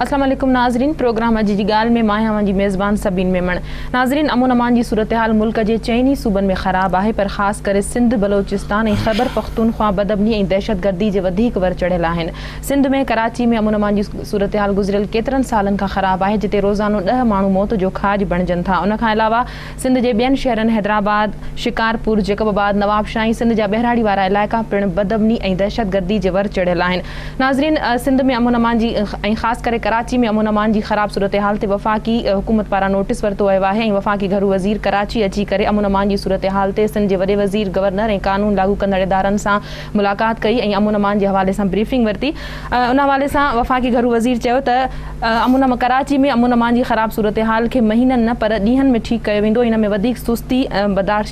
السلام عليڪم ناظرين پروگرام اڄ جي ڳالهه ۾ مان آهيان اوهان جي ميزبان سبين ميمڻ ناظرين امن امان جي صورتحال ملڪ جي چئني صوبن ۾ خراب آهي پر خاص ڪري سنڌ بلوچستان ۽ خيبر پختونخوا بدامني ۽ دهشتگردي جي وڌيڪ ور چڙهيل آهن سنڌ ۾ ڪراچي ۾ امن امان جي صورتحال گذريل ڪيترن سالن کان خراب آهي جتي روزانو ڏهه ماڻهو موت جو کاڄ بڻجن ٿا ان کان علاوه سنڌ جي ٻين شهرن حيدرآباد، شڪارپور، جيڪب آباد، نوابشاهه ۽ سنڌ جا ٻهراڙي وارا علائقا پڻ بدامني ۽ دهشتگردي جي ور چڙهيل آهن. ناظرين سنڌ ۾ امن امان جي ۽ خاص ڪري ڪراچي ۾ امن امان جي خراب صورتحال تي وفاقي حڪومت پاران نوٽيس ورتو ويو آهي ۽ وفاقي گهرو وزير ڪراچي اچي ڪري امن امان جي صورتحال تي سنڌ جي وڏي وزير، گورنر ۽ قانون لاڳو ڪندڙ ادارن سان ملاقات ڪئي ۽ امن امان جي حوالي سان بريفنگ ورتي. ان حوالي سان وفاقي گهرو وزير چيو ته امن ڪراچي ۾ امن امان جي خراب صورتحال کي مهينن نه پر ڏينهن ۾ ٺيڪ ڪيو ويندو، ان ۾ وڌيڪ سستي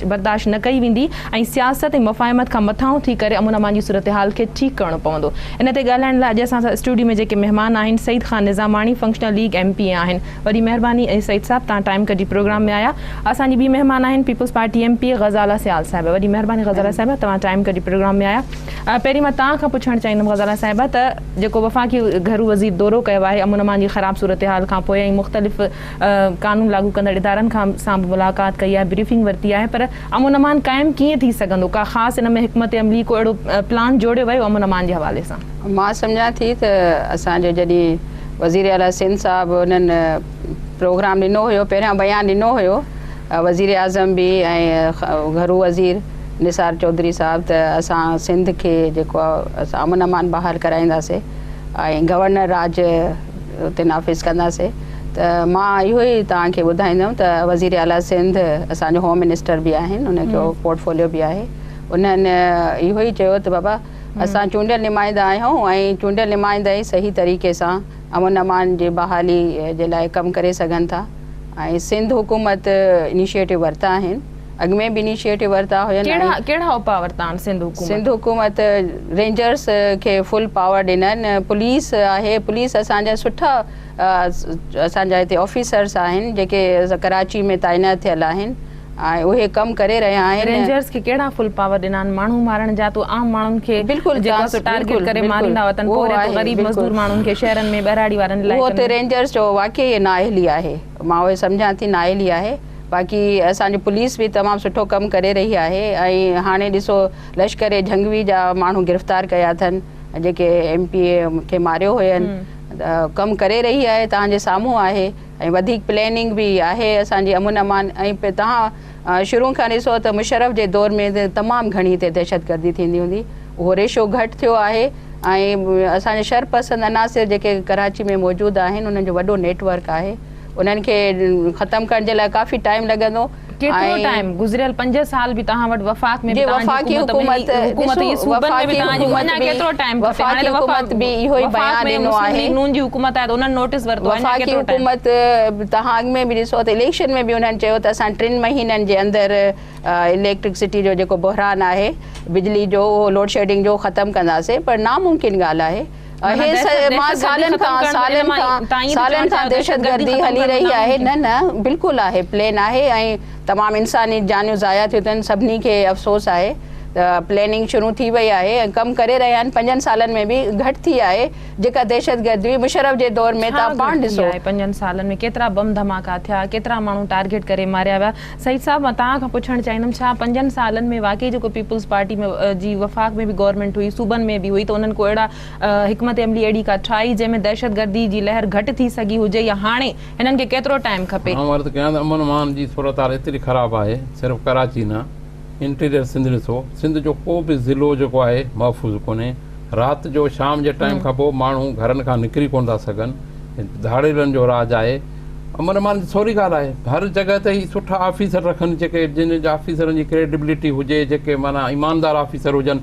برداشت نه ڪئي ويندي ۽ سياست ۽ مفاهمت کان مٿانهون ٿي ڪري امن امان جي صورتحال کي ٺيڪ ڪرڻو پوندو. ان تي ڳالهائڻ لاء اڄ اسان سان اسٽوڊيو ۾ جيڪي مهمان آهن Saeed Khan Nizamani functional league M P A آهن. وڏي مهرباني سعيد صاحب توهان ٽائيم ڪڍي پروگرام ۾ آيا. اسان جي ٻي مهمان آهن peoples party M P A Ghazala Sial صاحبه وڏي مهرباني غزالا صاحبه توهان ٽائيم ڪڍي پروگرام ۾ آيا پهرين مان توهان کان پڇڻ چاهيندم غزالا صاحبه ته جيڪو وفاقي گهرو وزير دورو ڪيو آهي امن امان جي خراب صورتحال کان پوء ۽ مختلف قانون لاڳو ڪندڙ ادارن کان سان به ملاقات ڪئي آهي بريفنگ ورتي آهي پر امن امان قائم ڪيئن ٿي سگهندو ڪا خاص ان ۾ حڪمت عملي ڪو اهڙو پلان جوڙيو ويو امن امان جي حوالي سان؟ مان سمجهان ٿي ته اسان جو جڏهن وزير اعليٰ سنڌ صاحب انهن پروگرام ڏنو هيو پهريان بيان ڏنو هيو وزير اعظم به ۽ گهرو وزير نثار چوڌري صاحب ته اسان سنڌ کي جيڪو اسان امن امان بحال ڪرائينداسي ۽ گورنر راڄ اتي نافذ ڪنداسي ته مان اهو ئي توهان کي ٻڌائيندم ته وزير اعليٰ سنڌ اسان جو هوم منسٽر به آهن ان جو پورٽفوليو به آهي انهن اهو ئي چيو ته بابا اسان چونڊيل نمائندا آهيون ۽ چونڊيل نمائندا ئي صحيح طريقي سان امن امان جي بحالي جي لاء ڪم ڪري سگهن ٿا ۽ سنڌ حڪومت انيشيٽو ورتا آهن اڳ ۾ به انيشيٽو ورتا هين ڪهڙا ڪهڙا اپاء ورتا آهن سنڌ حڪومت؟ سنڌ حڪومت رينجرس کي فل پاور ڏنن پوليس آهي پوليس اسان جا سٺا اسان جا هتي آفيسرس آهن جيڪي ڪراچي ۾ تعينات ٿيل آهن ۽ اهي ڪم ڪري رهيا آهن. رينجرز کي ڪهڙا فل پاور ڏنا آهن ماڻهو مارڻ جا تو عام ماڻهن کي بلڪل جيڪو سو ٽارگيٽ ڪري ماريندا وتن پورهيت غريب مزدور ماڻهن کي شهرن ۾ ٻهراڙي وارن علائقن ۾ اهو ته رينجرز جو واقعي نااهلي آهي مان اهي سمجهان ٿي نااهلي آهي باقي اسان جي پوليس به تمام سٺو ڪم ڪري رهي آهي ۽ هاڻي ڏسو لشڪر جهنگوي جا ماڻهو گرفتار ڪيا اٿن جيڪي ايم پي اي کي ماريو هين ڪم ڪري رهي آهي توهان جي سامهون آهي ۽ وڌيڪ پلاننگ به آهي اسان جي امن امان ۽ توهان شروع کان ڏسو ته مشرف جي دور ۾ تمام گهڻي هتي دهشتگردي ٿيندي هوندي اهو ريشو گهٽ ٿيو آهي ۽ اسان جا شر پسند عناصر جيڪي ڪراچي ۾ موجود آهن انهن جو وڏو نيٽ ورڪ آهي انهن کي ختم ڪرڻ جي لاء ڪافي ٽائيم لڳندو. ڪيترو ٽائيم گذريل 5 سال به توهان وٽ وفاق ۾ به توهان جي حڪومت هئي حڪومت هئي صوبن ۾ به توهان جي اڃا ڪيترو ٽائيم کپي هاڻي ته وفاق به اهو ئي بيان ڏنو آهي مسلم ليگ نون جي حڪومت آهي ته انهن نوٽيس ورتو اڃا ڪيترو ٽائيم وفاقي حڪومت توهان اڳ ۾ به ڏسو ته اليڪشن ۾ به انهن چيو ته اسان 3 مهينن جي اندر اليڪٽرڪسٽي جو جيڪو بحران آهي بجلي جو اهو لوڊ شيڊنگ جو ختم ڪنداسين پر ناممڪن ڳالهه آهي اهي مان سالن کان سالن کان سالن کان دهشتگردي هلي رهي آهي نه نه بلڪل آهي پلين آهي ۽ تمام انساني جانيون ضايع ٿيون اٿن سڀني کي افسوس آهي ته پلاننگ شروع ٿي وئي آهي ۽ ڪم ڪري رهيا آهن پنجن سالن ۾ به گهٽ ٿي آهي جيڪا دهشتگردي هئي مشرف جي دور ۾ تان پاڻ ڏسو پنجن سالن ۾ ڪيترا بم ڌماڪا ٿيا ڪيترا ماڻهو ٽارگيٽ ڪري ماريا ويا سعيد صاحب مان توهان کان پڇڻ چاهيندم ڇا پنجن سالن ۾ واقعي جيڪو پيپلز پارٽي ۾ جي وفاق ۾ به گورنمينٽ هئي صوبن ۾ به هئي ته انهن ڪو اهڙا حڪمت عملي اهڙي ڪا ٺاهي جنهن ۾ دهشتگردي جي لهر گهٽ ٿي سگهي هجي يا هاڻي هنن کي ڪيترو ٽائيم کپي؟ آئون عرض ڪيان ته امن امان جي صورتحال ايتري خراب آهي صرف ڪراچي نه انٽيريئر سنڌ ڏسو سنڌ جو ڪو به ضلعو جيڪو آهي محفوظ ڪونهي رات جو شام جي ٽائيم کان پوء ماڻهو گهرن کان نڪري ڪونه ٿا سگهن ڌاڙيلن جو راڄ آهي امن امان جي سولي ڳالهه آهي هر جڳهه تي هي سٺا آفيسر رکن جيڪي جن جا آفيسرن جي ڪريڊبلٽي هجي جيڪي معنيٰ ايماندار آفيسر هجن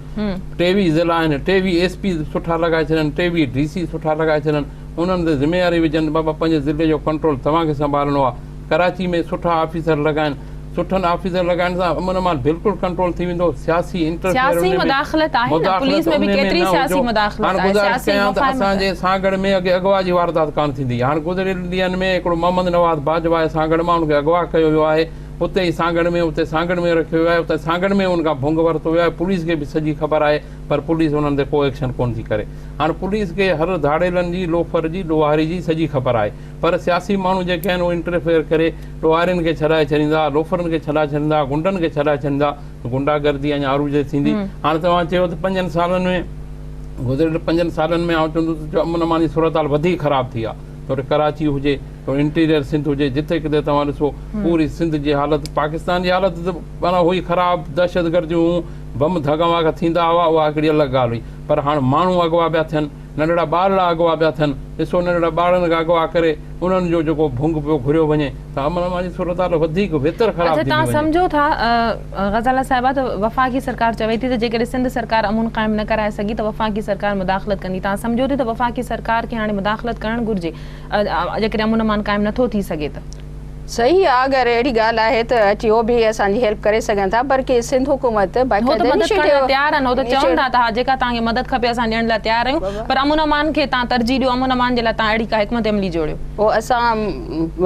23 ضلع آهن 23 ايس پي سٺا لڳائي ڇڏن 23 ڊي سي سٺا لڳائي ڇڏن انهن تي ذميواري وجهن بابا پنهنجي ضلعي جو ڪنٽرول توهان کي سنڀالڻو آهي ڪراچي ۾ سٺا آفيسر لڳائن سٺن آفيسر لڳائڻ سان امن امان بلڪل ڪنٽرول ٿي ويندو سياسي انٽرفيئر سياسي مداخلت آهي نه پوليس ۾ به ڪيتري سياسي مداخلت هاڻ آهي گذارش ڪيان ته اسان جي سانگهڙ ۾ اڳي اغوا جي واردات ڪانه ٿيندي هاڻ گذريل ڏينهن ۾ هڪڙو محمد نواز باجوا آهي سانگهڙ مان ان کي اغوا ڪيو ويو آهي اتي ئي سانگهڙ ۾ اتي سانگهڙ ۾ رکيو ويو آهي اتي سانگهڙ ۾ ان کان ڀنگ ورتو ويو آهي پوليس کي به سڄي خبر آهي پر پوليس انهن تي ڪو ايڪشن ڪونه ٿي ڪري هاڻ پوليس کي هر ڌاڙيلن جي لوفر جي ڏوهاري جي سڄي خبر آهي پر سياسي ماڻهو جيڪي آهن اهي انٽرفيئر ڪري ڏوهارين کي ڇڏائي ڇڏيندا لوفرن کي ڇڏائي ڇڏيندا غنڊن کي ڇڏائي ڇڏيندا ته غنڊا گردي اڃا عروج تي ٿيندي هاڻ توهان چيو ته پنجن سالن ۾ گذريل پنجن سالن ۾ آئون چوندس ته امن امان جي صورتحال وڌيڪ خراب ٿي آهي توڙي ڪراچي هجي توڙي انٽيريئر سنڌ هجي جتي ڪٿي توهان ڏسو پوري سنڌ جي حالت پاڪستان جي حالت ته معنيٰ هئي خراب دهشتگرديون هيون بم ڌماڪا ٿيندا هئا اها هڪڙي الڳ ڳالهه هئي پر هاڻ ماڻهو اغوا پيا ٿين ننڍڙا ٻارڙا اغوا پيا ٿين ڏسو ننڍڙا ٻارڙن کي اغوا ڪري انهن جو جيڪو ڀنگ پيو گهريو وڃي ته امن امان جي صورتحال وڌيڪ ويتر خراب اڇا ٿيندي توهان وڃي. سمجهو ٿا غزاله صاحبه ته وفاقي سرڪار چوي ٿي ته جيڪڏهن سنڌ سرڪار امن قائم نه ڪرائي سگهي ته وفاقي سرڪار مداخلت ڪندي توهان سمجهو ٿي ته وفاقي سرڪار کي هاڻي مداخلت ڪرڻ گهرجي جيڪڏهن امن امان قائم نٿو ٿي سگهي ته. صحيح آ اگر اهڙي ڳالهه آهي ته اچي هو به اسان جي هيلپ ڪري سگهن ٿا پر ڪي سنڌ حڪومت هو ته باقاعده مدد ڪرڻ لاء انيشيٽو تيار آهن هو ته چون ٿا ته ها جيڪا توهان کي مدد کپي اسان ڏيڻ لاء تيار آهيون پر امن امان کي توهان ترجيح ڏيو امن امان جي لاء توهان اهڙي ڪا حڪمت عملي جوڙيو. پوء اسان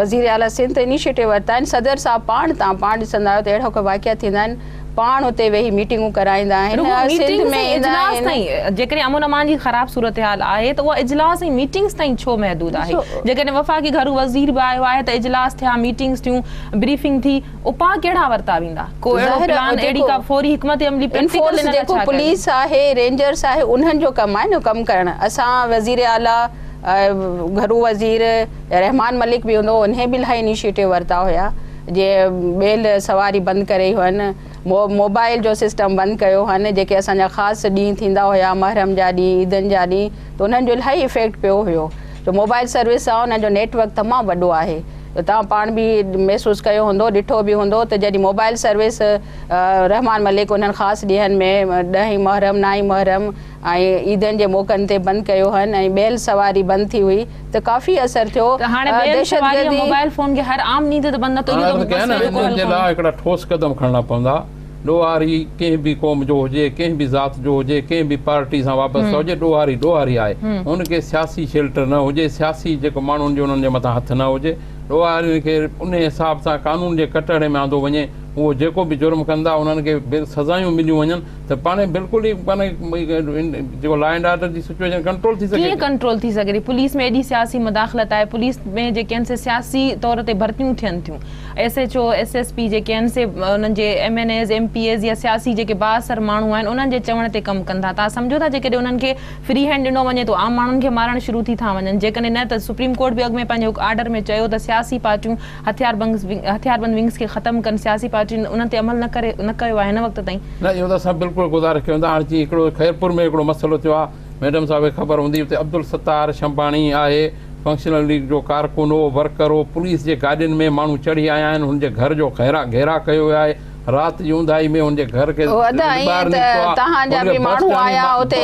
وزير اعليٰ سنڌ ته انيشيٽو ورتا آهن صدر صاحب پاڻ توهان پاڻ ڏسندا آهيو ته اهڙا ڪو واقعا ٿيندا آهن پاڻ اتي ويهي ميٽنگون ڪرائيندا آهن رڳو سنڌ ميٽنگس ۾ ۽ ايندا اجلاس آهن. تائين جيڪڏهن امن امان جي خراب صورتحال آهي ته اها اجلاس ۽ ميٽنگس تائين ڇو محدود آهي جيڪڏهن وفاقي گهرو وزير به آيو آهي ته اجلاس ٿيا ميٽنگس ٿيون بريفنگ ٿي اپاء ڪهڙا ورتا ويندا ڪو اهڙو ظاهر پلان اهڙي جيڪو ڪا فوري حڪمت عملي پريڪٽيڪل انفورس ان لاء جيڪو ڇا ڪيو پوليس آهي رينجرس آهي انهن جو ڪم آهي نه ڪم ڪرڻ اسان وزير اعليٰ گهرو وزير رحمان ملڪ به هوندو هو انهي به الاهي انيشيٽو ورتا هيا جي بيل سواري بند ڪري هئن، موبائل جو سسٽم بند ڪيو هئن، جيڪي اسان جا خاص ڏينهن ٿيندا هيا محرم جا ڏينهن عيدن جا ڏينهن ته انهن جو الاهي افيڪٽ پيو هيو جو موبائل سروس سان انهن جو نيٽ ورڪ تمام وڏو آهي توهان پاڻ به محسوس ڪيو هوندو ڏٺو به هوندو ته جڏهن موبائل سروس رحمان ملڪ انهن خاص ڏينهن ۾ ڏهين محرم نائين محرم ۽ عيدن جي موقعن تي بند ڪيو هن ۽ بيل سواري بند ٿي هئي ته ڪافي اثر ٿيو ته هاڻي بيل سواري يا موبائل فون کي هر عام ڏينهن تي ته بند نٿو هاڻ اهو عرض ته ڪيان نه مسئلي جو ڪو انهن حل جي لاء ڪونهي. هڪڙا ٺوس قدم کڻڻا پوندا ڏوهاري ڪنهن به قوم جو هجي ڪنهن به ذات جو هجي ڪنهن به پارٽي سان وابسته هجي ڏوهاري ڏوهاري آهي ان کي سياسي شيلٽر نه هجي سياسي جيڪو ماڻهن جو انهن جي مٿان هٿ نه هجي ڏوهارين کي انهي حساب سان قانون جي ڪٽهڙي ۾ آندو وڃي اهو جيڪو به جرم ڪندا انهن کي سزايون مليون وڃن ته پاڻ بلڪل ئي پاڻ جيڪو لا اينڊ آرڊر جي سچوئيشن ڪنٽرول ٿي سگهي ڪيئن ٿي. ڪنٽرول ٿي سگهي ٿي پوليس ۾ ايڏي سياسي مداخلت آهي پوليس ۾ جيڪي آهن سي سياسي طور تي ڀرتيون ٿين ٿيون S H O S S P جيڪي آهن سي انهن جي M N As M P As يا سياسي جيڪي بااثر ماڻهو آهن انهن جي چوڻ تي ڪم ڪن ٿا توهان سمجهو ٿا جيڪڏهن انهن کي فري هينڊ ڏنو وڃي ته عام ماڻهن کي مارڻ شروع ٿي ٿا وڃن جيڪڏهن نه ته سپريم ڪورٽ به اڳ ۾ پنهنجي هڪ آرڊر ۾ چيو ته سياسي پارٽيون هٿياربند ونگز کي ختم ڪن، سياسي پارٽين انهن تي عمل نه ڪري نه ڪيو آهي هن وقت تائين. نه اهو ته اسان بلڪل گذارش ڪيون ٿا هاڻي جيئن هڪڙو خيرپور ۾ هڪڙو مسئلو ٿيو آهي ميڊم صاحب کي خبر هوندي اتي عبدالستار شنباڻي آهي فنڪشنل ليگ جو ڪارڪن هو ورڪر هو پوليس جي گاڏين ۾ ماڻهو چڙهي آيا آهن هن جي گهر جو گهيرا گهيرا ڪيو ويو آهي رات جي اونداهي ۾ هن جي گهر کي او ادا ائين ٻاهر ته نڪتو آهي تهان جا هن کي به بس ماڻهو هڻي آيا اتي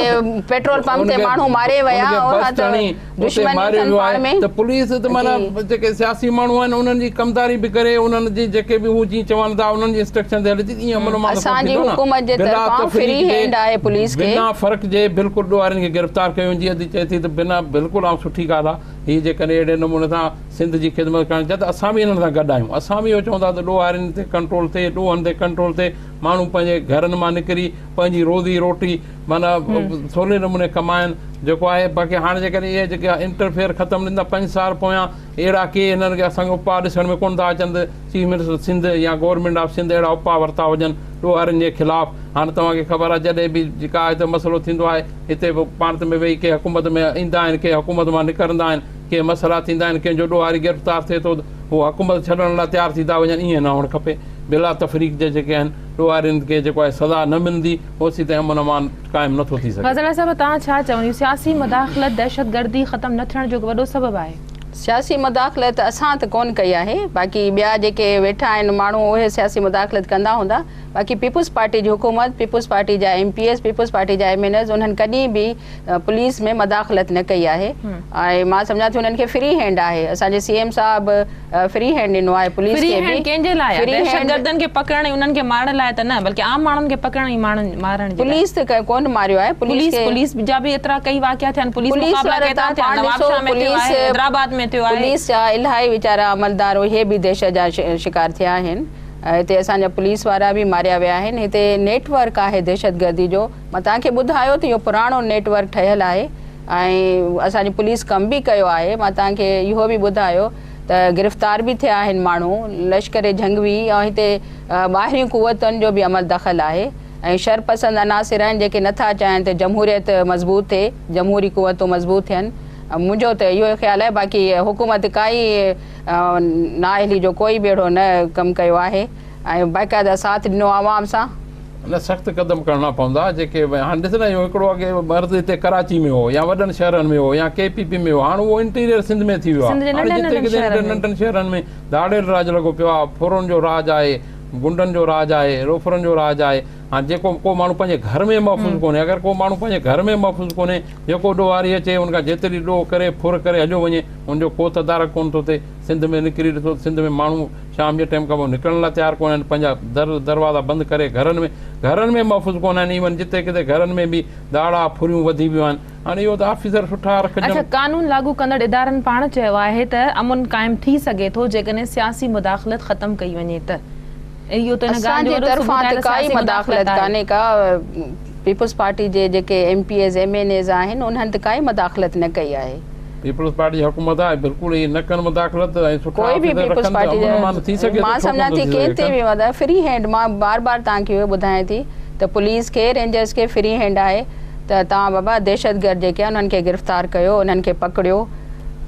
پيٽرول پمپ هن تي کي ماڻهو ماري هن ويا کي اها بس ته هڻي اتي دشمني ماريو اٿن ويو پاڻ آهي ۾ ته پوليس ته معنيٰ جي. جيڪي سياسي ماڻهو آهن انهن جي ڪمداري به ڪري انهن جي جيڪي به هو جيئن چون ٿا انهن جي انسٽرڪشن تي هلي ٿي ائين امن امان ته ڪونه اسان جي ٿيندو نه حڪومت جي بلا طرفان فري تفريق جي هينڊ آهي پوليس کي. بنا فرق جي بلڪل ڏوهارين کي گرفتار ڪيو وڃي ادي چئي ٿي ته بنا بلڪل آئون سٺي ڳالهه آهي هي جيڪڏهن اهڙي نموني سان سنڌ جي خدمت ڪرڻ چاهي ته اسان به انهن سان گڏ آهيون اسان به اهو چئون ٿا ته ڏوهارين تي ڪنٽرول ٿئي ڏوهن تي ڪنٽرول ٿئي ماڻهو پنهنجي گهرن مان نڪري پنهنجي روزي روٽي معنيٰ سولي نموني ڪمائن جيڪو آهي باقي هاڻي جيڪڏهن اهي جيڪي انٽرفيئر ختم ڏيندا پنج سال پويان اهڙا ڪي هنن کي اسان کي اپاء ڏسڻ ۾ ڪونه ٿا اچن ته چيف منسٽر سنڌ يا گورنمينٽ آف سنڌ اهڙا اپاء ورتا هجن ڏوهارين جي خلاف هاڻي توهان کي خبر آهي جڏهن به جيڪا هتي مسئلو ٿيندو آهي هتي به پاڻ ۾ ويهي ڪي حڪومت ۾ ايندا آهن ڪي حڪومت مان نڪرندا آهن ڪي مسئلا ٿيندا آهن ڪنهن جو ڏوهاري گرفتار ٿئي ٿو ته هو حڪومت ڇڏڻ لاء تيار ٿي ٿا وڃن ائين نه هئڻ کپي بلا تفريق جي جيڪي آهن ڏوهارين کي جيڪو آهي سزا نه ملندي اوسيتائين امن امان قائم نه ٿو ٿي سگهي. غزاله صاحبه توهان ڇا چونديون سياسي مداخلت دهشتگردي ختم نه ٿيڻ جو هڪ وڏو سبب آهي؟ سياسي مداخلت اسان ته ڪونه ڪئي آهي باقي ٻيا جيڪي ويٺا آهن ماڻهو اهي سياسي مداخلت ڪندا هوندا باقي پيپلز پارٽي جي حڪومت پيپلز پارٽي جا M P As peoples party جا ايم اين ايز انهن ڪڏهن به پوليس ۾ مداخلت نه ڪئي آهي ۽ مان سمجهان ٿي انهن کي فري هينڊ آهي اسان جي سي ايم صاحب فري هينڊ ڏنو آهي پوليس فري کي هينڊ به ڪنهن جي لاء آهي؟ فري هينڊ دهشتگردن کي پڪڙڻ ۽ انهن کي مارڻ لاء ته نه بلڪه عام ماڻهن کي پڪڙڻ ۽ ماڻهن مارڻ جي لاء. پوليس ته ڪونه ماريو آهي پوليس پوليس کي پوليس جا به ايترا ڪئي واقعا ٿيا آهن پوليس پوليس مقابلا وارا ڪيترا تان ٿيا پاڻ آهن ڏسو نوابشاهه ۾ ٿيو پوليس آهي حيدرآباد ۾ ٿيو آهي. پوليس جا الاهي ويچارا عملدار اهي به دهشت جا شڪار ٿيا آهن هتي اسان جا پوليس وارا به ماريا ويا آهن هتي نيٽ ورڪ آهي دهشتگردي جو مان توهان کي ٻڌايو ته اهو پراڻو نيٽ ورڪ ٺهيل آهي ۽ اسان جي پوليس ڪم به ڪيو آهي مان توهان کي اهو به ٻڌايو ته گرفتار به ٿيا آهن ماڻهو لشڪر جهنگوي ۽ هتي ٻاهرين قوتن جو به عمل دخل آهي ۽ شرپسند عناصر آهن جيڪي نٿا چاهين ته جمهوريت مضبوط ٿئي جمهوري قوتون مضبوط ٿين منهنجو ته اهو ئي خيال آهي باقي حڪومت ڪائي نااهلي جو ڪوئي به اهڙو نه ڪم ڪيو آهي ۽ باقاعده ساٿ ڏنو عوام سان. نه سخت قدم کڻڻا پوندا جيڪي هاڻ ڏس نه اهو هڪڙو اڳي مرض هتي ڪراچي ۾ هو يا وڏن شهرن ۾ هو يا ڪي پي پي ۾ هو هاڻ اهو انٽيريئر سنڌ ۾ ٿي ويو آهي هاڻ جتي ڪٿي ننڍن ننڍن شهرن ۾ ڌاڙيل راڄ لڳو پيو آهي ڦورن جو راڄ آهي گنڊن جو راڄ آهي لوفرن جو راڄ آهي هاڻ جيڪو ڪو ماڻهو پنهنجي گهر ۾ محفوظ ڪونهي اگر ڪو ماڻهو پنهنجي گهر ۾ محفوظ ڪونهي جيڪو ڏوهاري اچي ان کان جيتري ڏوهه ڪري ڦر ڪري هليو وڃي ان جو ڪو تدارڪ ڪونه ٿو ٿئي سنڌ ۾ نڪري ڏسو ته سنڌ ۾ ماڻهو شام جي ٽيم کان پوء نڪرڻ لاء تيار ڪونه آهن پنهنجا در دروازا بند ڪري گهرن ۾ گهرن ۾ محفوظ ڪونه آهن ايون جتي ڪٿي گهرن ۾ به ڌاڙا ڦريون وڌي ويون آهن هاڻي اهو ته آفيسر سٺا رکجن. اڇا قانون لاڳو ڪندڙ ادارن پاڻ چيو آهي ته امن قائم ٿي سگهي ٿو جيڪڏهن سياسي مداخلت ختم ڪئي وڃي ته اهو ته ان اسان ڳالهه جو جي وڏو طرفان ثبوت آهي ته ته ڪائي سياسي مداخلت مداخلت آهي. ڪانهي ڪا پيپلز پارٽي جي جيڪي M P As M N As آهن انهن ته ڪائي مداخلت نه ڪئي آهي. پيپلز پارٽي جي حڪومت آهي بلڪل اهي نه ڪن مداخلت ۽ سٺا ڪوئي به آفيسر پيپلز رکن ته پارٽي امن امان ٿي سگهي ٿو مان ڇو سمجهان ڪونه ٿي ٿو ٿي ڪنهن سگهي تي ڪن. به مطلب فري هينڊ مان بار بار توهان کي اهو ٻڌايان ٿي ته پوليس کي رينجرز کي فري هينڊ آهي ته توهان بابا دهشتگرد جيڪي آهن انهن کي گرفتار ڪيو انهن کي پڪڙيو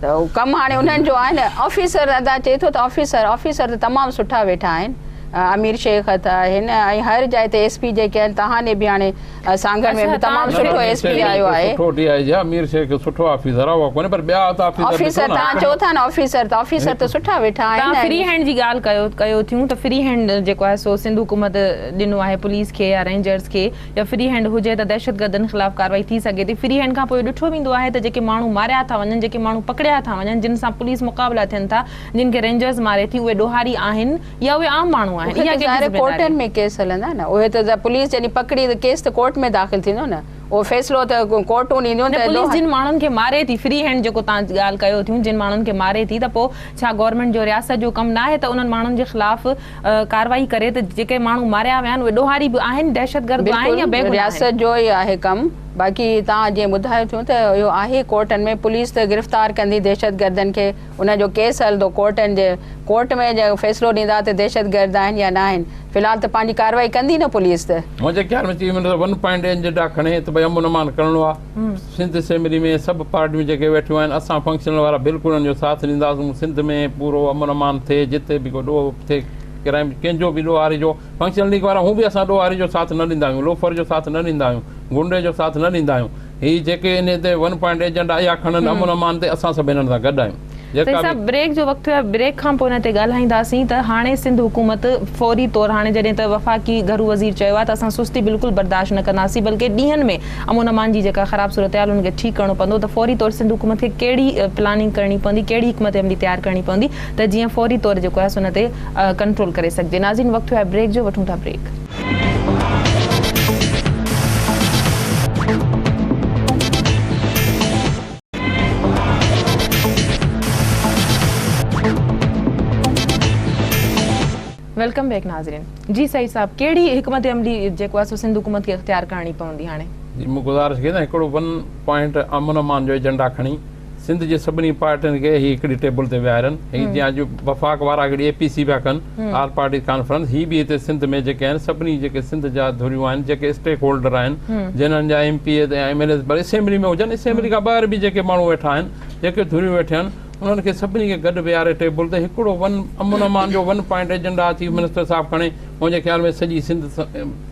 ته ڪم هاڻي انهن جو آهي نه آفيسر ادا چئي ٿو ته آفيسر آفيسر ته تمام سٺا ويٺا آهن امير شيخ آهن ۽ هر جاء تي ايس پي جيڪي آهن تهان ڏي به هاڻي سانگهڙ ۾ به تمام سٺو ايس پي آيو آهي. سٺو ڊي I جي آهي امير شيخ سٺو آفيسر آهي اهو ڪونهي پر ٻيا ته آفيسر ڏسو آفيسر نه. توهان چئو ٿا نه آفيسر ته آفيسر ته سٺا ويٺا آهن توهان فري هينڊ جي ڳالهه ڪيو ڪيو ٿيون ته فري هينڊ جيڪو آهي سو سنڌ حڪومت ڏنو آهي پوليس کي يا رينجرز کي يا فري هينڊ هجي ته دهشتگردن خلاف ڪارروائي ٿي سگهي ٿي فري هينڊ کان پوء ڏٺو ويندو آهي ته جيڪي ماڻهو ماريا ٿا وڃن جيڪي ماڻهو پڪڙيا ٿا وڃن جن سان پوليس مقابلا ٿين ٿا جن کي رينجرز ماري ٿي اهي ڏوهاري آهن يا اهي عام ماڻهو آهن اهي اها ته ڪنهن جي ظاهر ذميواري؟ ڪورٽن ۾ ڪيس هلندا نه اهي ته پوليس جڏهن پڪڙي ته ڪيس ته ڪورٽ ۾ داخل ٿيندو نه اهو فيصلو ته ڪورٽون ڏينديون نه ته پوليس جن ماڻهن کي ماري ٿي فري هينڊ جيڪو توهان ڳالهه ڪيو ٿيون جن ماڻهن کي ماري ٿي ته پوء ڇا گورنمينٽ جو رياست جو ڪم ناهي ته انهن ماڻهن جي خلاف ڪارروائي ڪري ته جيڪي ماڻهو ماريا ويا آهن اهي ڏوهاري به آهن دهشتگرد به آهن يا بلڪل بيگناهه آهن؟ رياست جو ئي آهي ڪم باقي توهان جيئن ٻڌايو ٿيون ته اهو آهي ڪورٽن ۾ پوليس ته گرفتار ڪندي دهشتگردن کي ان جو ڪيس هلندو ڪورٽن جي ڪورٽ ۾ جي فيصلو ڏيندا ته دهشتگرد آهن يا ناهن في الحال ته پنهنجي ڪارروائي ڪندي نه پوليس ته. منهنجي خيال ۾ chief minister one point agenda کڻي ته ڀئي امن امان ڪرڻو آ سنڌ اسيمبلي ۾ سڀ پارٽيون جيڪي ويٺيون آهن اسان فنڪشنل وارا بلڪل ان جو ساٿ ڏينداسون سنڌ ۾ پورو امن امان ٿئي جتي به ڪو ڏوهه ٿئي ڪرائيم ڪنهن جو به ڏوهاري جو فنڪشنل ليگ وارا هون به اسان ڏوهاري جو ساٿ نه ڏيندا آهيون لوفر جو ساٿ نه ڏيندا آهيون غنڊي جو ساٿ نه ڏيندا آهيون هي جيڪي انهي تي ون پوائنٽ ايجنڊا اها کڻن امن امان تي اسان سڀ هنن سان گڏ آهيون سيد جيڪا به. صاحب بريڪ جو وقت ٿيو آهي بريڪ کان پوء ان تي ڳالهائينداسين ته هاڻي سنڌ حڪومت فوري طور هاڻي جڏهن ته وفاقي گهرو وزير چيو آهي ته اسان سستي بلڪل برداشت نه ڪنداسين بلڪه ڏينهن ۾ امن امان جي جيڪا خراب صورتحال ان کي ٺيڪ ڪرڻو پوندو ته فوري طور سنڌ حڪومت کي ڪهڙي پلاننگ ڪرڻي پوندي ڪهڙي حڪمت عملي تيار ڪرڻي پوندي ته جيئن فوري طور جيڪو آهي سو ان تي ڪنٽرول ڪري سگهجي ناظرين وقت ٿيو آهي بريڪ جو وٺون ٿا بريڪ. Welcome back ناظرين جي سعيد صاحب ڪهڙي حڪمت عملي جيڪو آهي سو سنڌ حڪومت کي اختيار ڪرڻي پوندي هاڻي؟ جي مون گذارش ڪئي ته هڪڙو ون پوائنٽ امن امان جو ايجنڊا کڻي سنڌ جي سڀني پارٽين کي هي هڪڙي ٽيبل تي ويهارين هي جيئن اڄ وفاق وارا هڪڙي اي پي سي پيا ڪن آل پارٽي ڪانفرنس هي به هتي سنڌ ۾ جيڪي آهن سڀني جيڪي سنڌ جا ڌريون آهن جيڪي اسٽيڪ هولڊر آهن جنھن جا M P As ۽ M L as ڀلي اسيمبلي ۾ هجن اسيمبلي کان ٻاهر به جيڪي ماڻهو ويٺا آهن جيڪي ڌريون ويٺيون آهن انهن کي سڀني کي گڏ ويهاري ٽيبل تي هڪڙو ون امن امان جو one point agenda chief minister صاحب کڻي منهنجي خيال ۾ سڄي سنڌ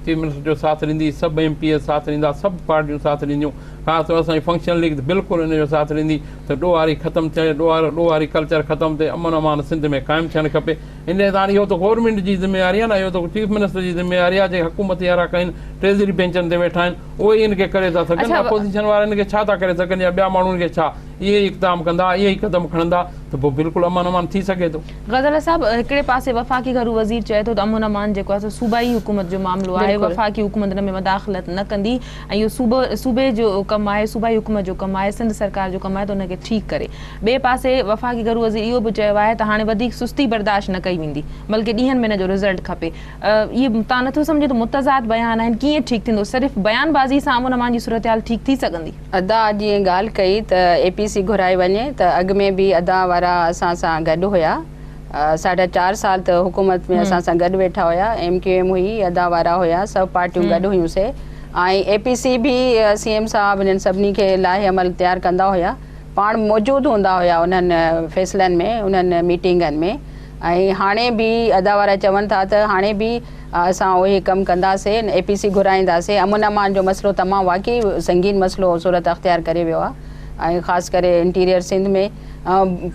چيف منسٽر جو ساٿ ڏيندي سڀ ايم پي ايز ساٿ ڏيندا سڀ پارٽيون ساٿ ڏينديون خاص طور اسان جي فنڪشنل ليگ ته بلڪل ان جو ساٿ ڏيندي ته ڏوهاري ختم ٿيڻ ڏوهاري ڪلچر ختم ٿئي امن امان سنڌ ۾ قائم ٿيڻ کپي ان لاء هاڻي اهو ته گورنمينٽ جي ذميواري آهي نه اهو ته چيف منسٽر جي ذميواري آهي جيڪي حڪومتي اراڪين ٽريزري بينچن تي ويٺا آهن اهي ئي ان کي ڪري ٿا سگهن اپوزيشن وارا ان کي ڇا ٿا ڪري سگهن يا ٻيا ماڻهو ان کي ڇا اهي ئي اقدام ڪندا اهي ئي قدم کڻندا ته ته پوء بلڪل امن امان ٿي سگهي ٿو. غزاله صاحب هڪڙي پاسي وفاقي گهرو وزير چئي ٿو ته امن امان جيڪو آهي سو صوبائي حڪومت جو معاملو آهي وفاقي حڪومت ان ۾ مداخلت نه ڪندي ۽ اهو صوبو صوبي جو ڪم آهي صوبائي حڪومت جو ڪم آهي سنڌ سرڪار جو ڪم آهي ته ان کي ٺيڪ ڪري ٻئي پاسي وفاقي گهرو وزير اهو به چيو آهي ته هاڻي وڌيڪ سستي برداشت نه ڪئي ويندي بلڪه ڏينهن ۾ ان جو رزلٽ کپي اهي توهان نٿو سمجهو ته متضاد بيان آهن ڪيئن ٺيڪ ٿيندو صرف بيان بازي سان امن امان جي صورتحال ٺيڪ ٿي سگهندي؟ ادا جيئن ڳالهه ڪئي ته اي پي سي گهرائي وڃي ته اڳ ۾ به ادا وارا اسان سان گڏ هيا ساڍا چار سال ته حڪومت ۾ اسان سان گڏ ويٺا هيا ايم ڪيو ايم هئي ادا وارا هيا سڀ پارٽيون گڏ هيون سي ۽ اي پي سي به سي ايم صاحب انهن سڀني کي لاهي عمل تيار ڪندا هيا پاڻ موجود هوندا هيا انهن فيصلن ۾ انهن ميٽنگن ۾ ۽ هاڻي به ادا وارا چون ٿا ته هاڻي به اسان اهي ڪم ڪنداسين، اي پي سي گهرائينداسين، امن امان جو مسئلو تمام واقعي سنگين مسئلو صورت اختيار ڪري ويو آهي ۽ خاص ڪري انٽيريئر سنڌ ۾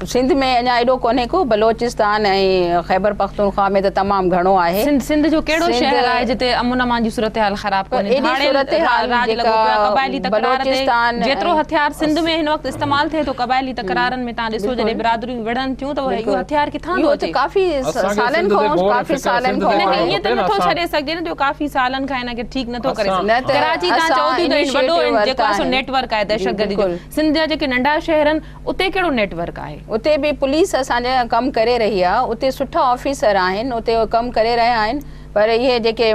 سنڌ ۾ اڃا ايڏو ڪونهي ڪو بلوچستان ۽ خيبر پختونخوا ۾ ته تمام گهڻو آهي. سنڌ سنڌ جو ڪهڙو شهر آهي جتي امن امان جي صورتحال خراب ڪونهي ايڏي ڌاڙيل صورتحال راڄ جيڪا لڳو پيو آهي قبائلي تڪرار تي بلوچستان جيترو ۽ هٿيار سنڌ ۾ هن وقت استعمال ٿئي ٿو قبائلي تڪرارن ۾ تان ڏسو جڏهن بلڪل برادريون وڙهن ٿيون ته اهو بلڪل هٿيار ڪٿان ٿو اهو ته اچي؟ ڪافي اسان کي سالن سنڌ تي کان غور ۽ ڪافي فڪر سالن سنڌ کان تي هن کي ڪرڻو آهي ائين ته کپي نه نٿو اسان ڇڏي سگهجي نه جو ڪافي سالن کان هن کي ٺيڪ نٿو ڪري اسان سگهجي نه ته ڪراچي تان چئو اسان ٿيون ته وڏو انيشيٽو جيڪو ورتا آهي سو آهن نيٽ ورڪ آهي جي دهشتگردي جو بلڪل سنڌ جا جيڪي ننڍا شهر آهن اتي ڪهڙو نيٽ ورڪ آهي؟ اتي به پوليس اسان جا ڪم ڪري رهي آهي اتي سٺا آفيسر آهن اتي ڪم ڪري رهيا آهن پر اهي جيڪي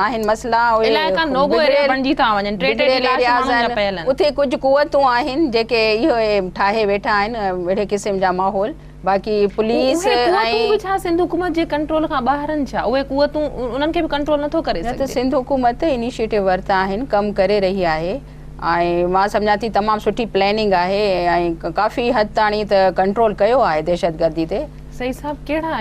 آهن مسئلا اهي علائقا نو گو ايريا بگڙيل بڻجي ٿا وڃن ٽي ٽي بگڙيل لاش ايرياز ماڻهن جا آهن پيل آهن. اتي ڪجهه قوتون آهن جيڪي اهي ٺاهي ويٺا آهن اهڙي قسم جا ماحول باقي پوليس اهي قوتون ۽ به ڇا سنڌ حڪومت جي ڪنٽرول کان ٻاهر آهن ڇا؟ اهي قوتون انهن کي به ڪنٽرول نٿو ڪري نه ته سگهجي. سنڌ حڪومت انيشيٽو ورتا آهن ڪم ڪري رهي آهي ۽ مان سمجهان ٿي تمام سٺي پلاننگ آهي ۽ ڪافي حد تاڻي ته ڪنٽرول ڪيو آهي دهشتگردي تي. سيد صاحب ڪهڙا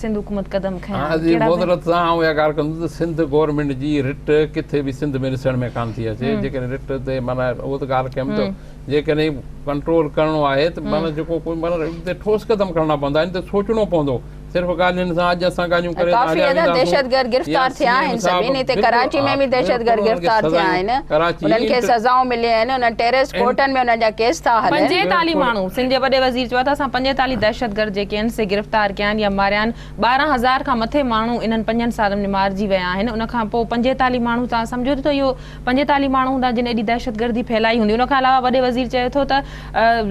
سنڌ حڪومت قدم کنيا آهن عزيز ڪهڙا معذرت سان آئون اها ڳالهه ڪندس ته سنڌ گورنمينٽ جي رٽ ڪٿي به سنڌ ۾ ڏسڻ ۾ ڪانه ٿي اچي جيڪڏهن رٽ تي معنيٰ اهو ته ڳالهه ڪيم ته جيڪڏهن ڪنٽرول ڪرڻو آهي ته معنيٰ جيڪو ڪوئي معنيٰ ان تي ٺوس قدم کڻڻا پوندا ان تي سوچڻو پوندو صرف ڳالهين سان اڄ اسان ڳالهيون ڪري ڪافي ادا دهشتگرد گرفتار ٿيا آهن سڀني هتي ڪراچي ۾ به دهشتگرد گرفتار ٿيا آهن انهن کي سزائون مليون آهن انهن ٽيرس ڪورٽن ۾ انهن جا ڪيس ٿا هلن. 45 ماڻهو سنڌ جي وڏي وزير چيو آهي ته اسان 45 دهشتگرد جيڪي آهن سي گرفتار ڪيا آهن يا ماريا آهن 12 هزار کان مٿي ماڻهو انهن پنجن سالن ۾ مارجي ويا آهن ان کان پوء 45 ماڻهو توهان سمجهو ٿو اهو 45 ماڻهو هوندا جن ايڏي دهشتگردي ڦهلائي هوندي. ان کان علاوه وڏي وزير چوي ٿو ته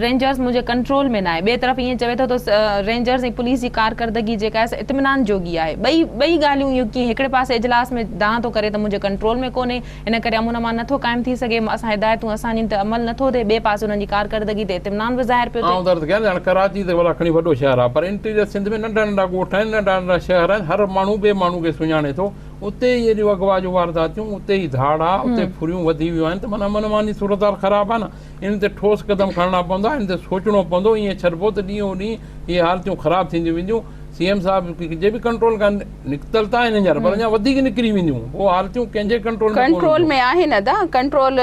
رينجرز منهنجي ڪنٽرول ۾ ناهي. ٻئي طرف ائين چوي ٿو ته رينجرز ۽ پوليس جي ڪارڪردگي جيڪا آهي سا اطمينان جوڳي آهي. ٻئي ٻئي ڳالهيون اهو ڪيئن هڪڙي پاسي اجلاس ۾ دانهن ٿو ڪري ته منهنجي ڪنٽرول ۾ ڪونهي ان ڪري امن امان نٿو قائم ٿي سگهي اسان هدايتون اسان جن تي عمل نٿو ٿئي ٻئي پاسي انهن جي ڪارڪردگي تي اطمينان به ظاهر پيو ٿئي. آئون درد ڪيان ڄڻ ڪراچي ته ڀلا کڻي وڏو شهر آهي پر انٽيريئر سنڌ ۾ ننڍا ننڍا ڳوٺ آهن ننڍا ننڍا شهر آهن هر ماڻهو ٻئي ماڻهو کي سڃاڻي ٿو اتي ئي ايڏيون اغوا جون وارداتيون، اتي ئي ڌاڙا، اتي ڦريون وڌي ويون آهن ته معنيٰ امن امان جي صورتحال خراب آهي نه، انهن تي ٺوس قدم کڻڻا پوندا، انهن تي سوچڻو پوندو، ائين ڇڏبو ته ڏينهون ڏينهن اهي حالتيون خراب ٿينديون وينديون، سي ايم صاحب جي به ڪنٽرول کان نڪتل ته آهن هينئر پر اڃا وڌيڪ نڪري وينديون، پوء حالتيون ڪنهن جي ڪنٽرول ۾ ڪونه ڪنٽرول هونديون. ۾ آهن ادا، ڪنٽرول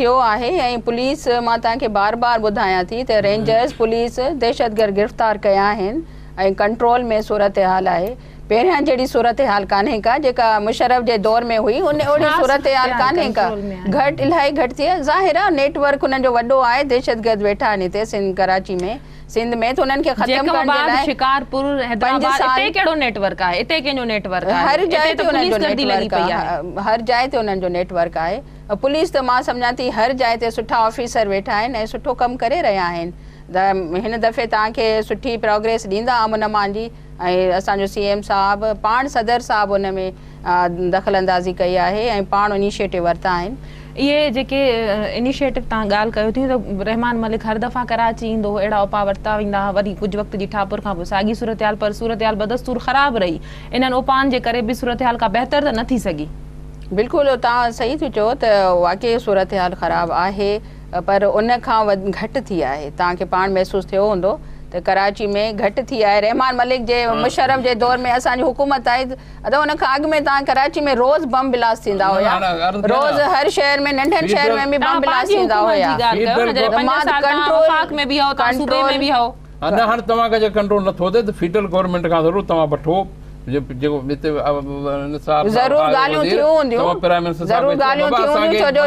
ٿيو آهي ۽ پوليس مان توهان کي بار بار ٻڌايان ٿي ته رينجرز پوليس دهشتگرد گرفتار ڪيا آهن ۽ ڪنٽرول ۾ صورتحال آهي. پهريان جهڙي صورتحال ڪانهي ڪا جيڪا مشرف جي دور ۾ هئي ان اهڙي صورتحال ڪانهي ڪا گهٽ الاهي گهٽ ٿي آهي ظاهر آهي نيٽ ورڪ انهن جو وڏو آهي دهشتگرد ويٺا آهن هتي سنڌ ڪراچي ۾ سنڌ ۾ ته انهن کي ختم ڪرڻ جي لاء شڪارپور حيدرآباد اتي ڪهڙو نيٽ ورڪ آهي اتي ڪنهن جو نيٽ ورڪ آهي هر جاء تي انهن جو نيٽ ورڪ آهي هر جاء تي انهن جو نيٽ ورڪ آهي پوليس ته مان سمجهان ٿي هر جاء تي سٺا آفيسر ويٺا آهن ۽ سٺو ڪم ڪري رهيا آهن هن دفعي توهان کي سٺي پروگريس ڏيندا امن امان جي ۽ اسان جو سي ايم صاحب پاڻ صدر صاحب ان ۾ دخل اندازي ڪئي آهي ۽ پاڻ انيشيٽو ورتا آهن. اهي جيڪي انيشيٽو تان ڳالهه ڪيو ٿي ته رحمان ملڪ هر دفعا ڪراچي ايندو هو اهڙا اپاء ورتا ويندا هئا وري ڪجهه وقت جي ٺاپر کان پوء ساڳي صورتحال پر صورتحال بدستور خراب رهي انهن اپائن جي ڪري به صورتحال ڪا بهتر ته نه ٿي سگهي. بلڪل توهان صحيح ٿيون چئو ته واقعي صورتحال خراب آهي. پر ان کان گهٽ ٿي آهي توهان کي پاڻ محسوس ٿيو هوندو ته ڪراچي ۾ گهٽ ٿي آهي رحمان ملڪ جي مشرف جي دور ۾ اسان جي حڪومت آئي ته ان کان اڳ ۾ توهان ڪراچي ۾ روز بم بلاس ٿيندا هيا روز هر شهر ۾ ننڍن شهر ۾ به بم بلاس ٿيندا هيا نه هاڻي توهان کان جي ڪنٽرول نٿو ٿئي ته فيڊرل گورنمينٽ کان ضرور توهان وٺو جيڪو هتي نثار ضرور ڳالهيون ٿيون هونديون ضرور ڳالهيون ٿيون هونديون ڇو جو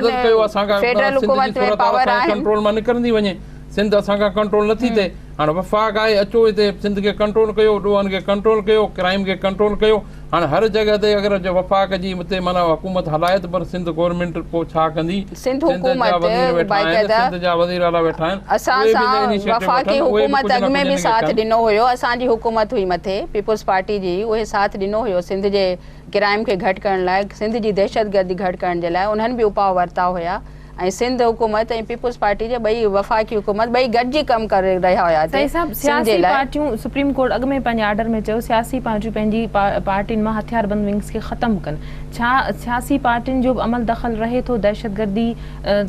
فيڊرل حڪومت ۾ پاور آهن ڪنٽرول مان نڪرندي وڃي سنڌ اسان کان ڪنٽرول نٿي ٿئي هاڻ وفاق آهي اچو هتي سنڌ کي ڪنٽرول ڪيو، ڏوهن کي ڪنٽرول ڪيو، ڪرائيم کي ڪنٽرول ڪيو. هاڻ هر جڳهه تي اگر وفاق جي اتي معنيٰ حڪومت هلائي ته پر سنڌ گورنمينٽ پوء ڇا ڪندي؟ سنڌ سنڌ جا حڪومت وزير ويٺا آهن، باقاعده سنڌ جا وزير اعليٰ ويٺا آهن، اسان اهي به ته سان انيشيٽو وفاقي وٺن، اهي به حڪومت ڪجهه اڳ نه ۾ ڪجهه به ان کي ساٿ ڪن. ڏنو هيو، اسان جي حڪومت هئي مٿي پيپلز پارٽي جي، اهي ساٿ ڏنو هيو سنڌ جي ڪرائيم کي گهٽ ڪرڻ لاء، سنڌ جي دهشتگردي گهٽ ڪرڻ جي لاء انهن به اپاء ورتا هيا ۽ سنڌ حڪومت ۽ پيپلز پارٽي جي ٻئي وفاقي حڪومت ٻئي گڏجي ڪم ڪري رهيا هيا هتي سائين صاحب سنڌ جي سياسي لاء. پارٽيون سپريم ڪورٽ اڳ ۾ پنهنجي آرڊر ۾ چيو سياسي پارٽيون پنهنجي پارٽين مان هٿياربند ونگز کي ختم ڪن ڇا سياسي پارٽين جو به عمل دخل رهي ٿو دهشتگردي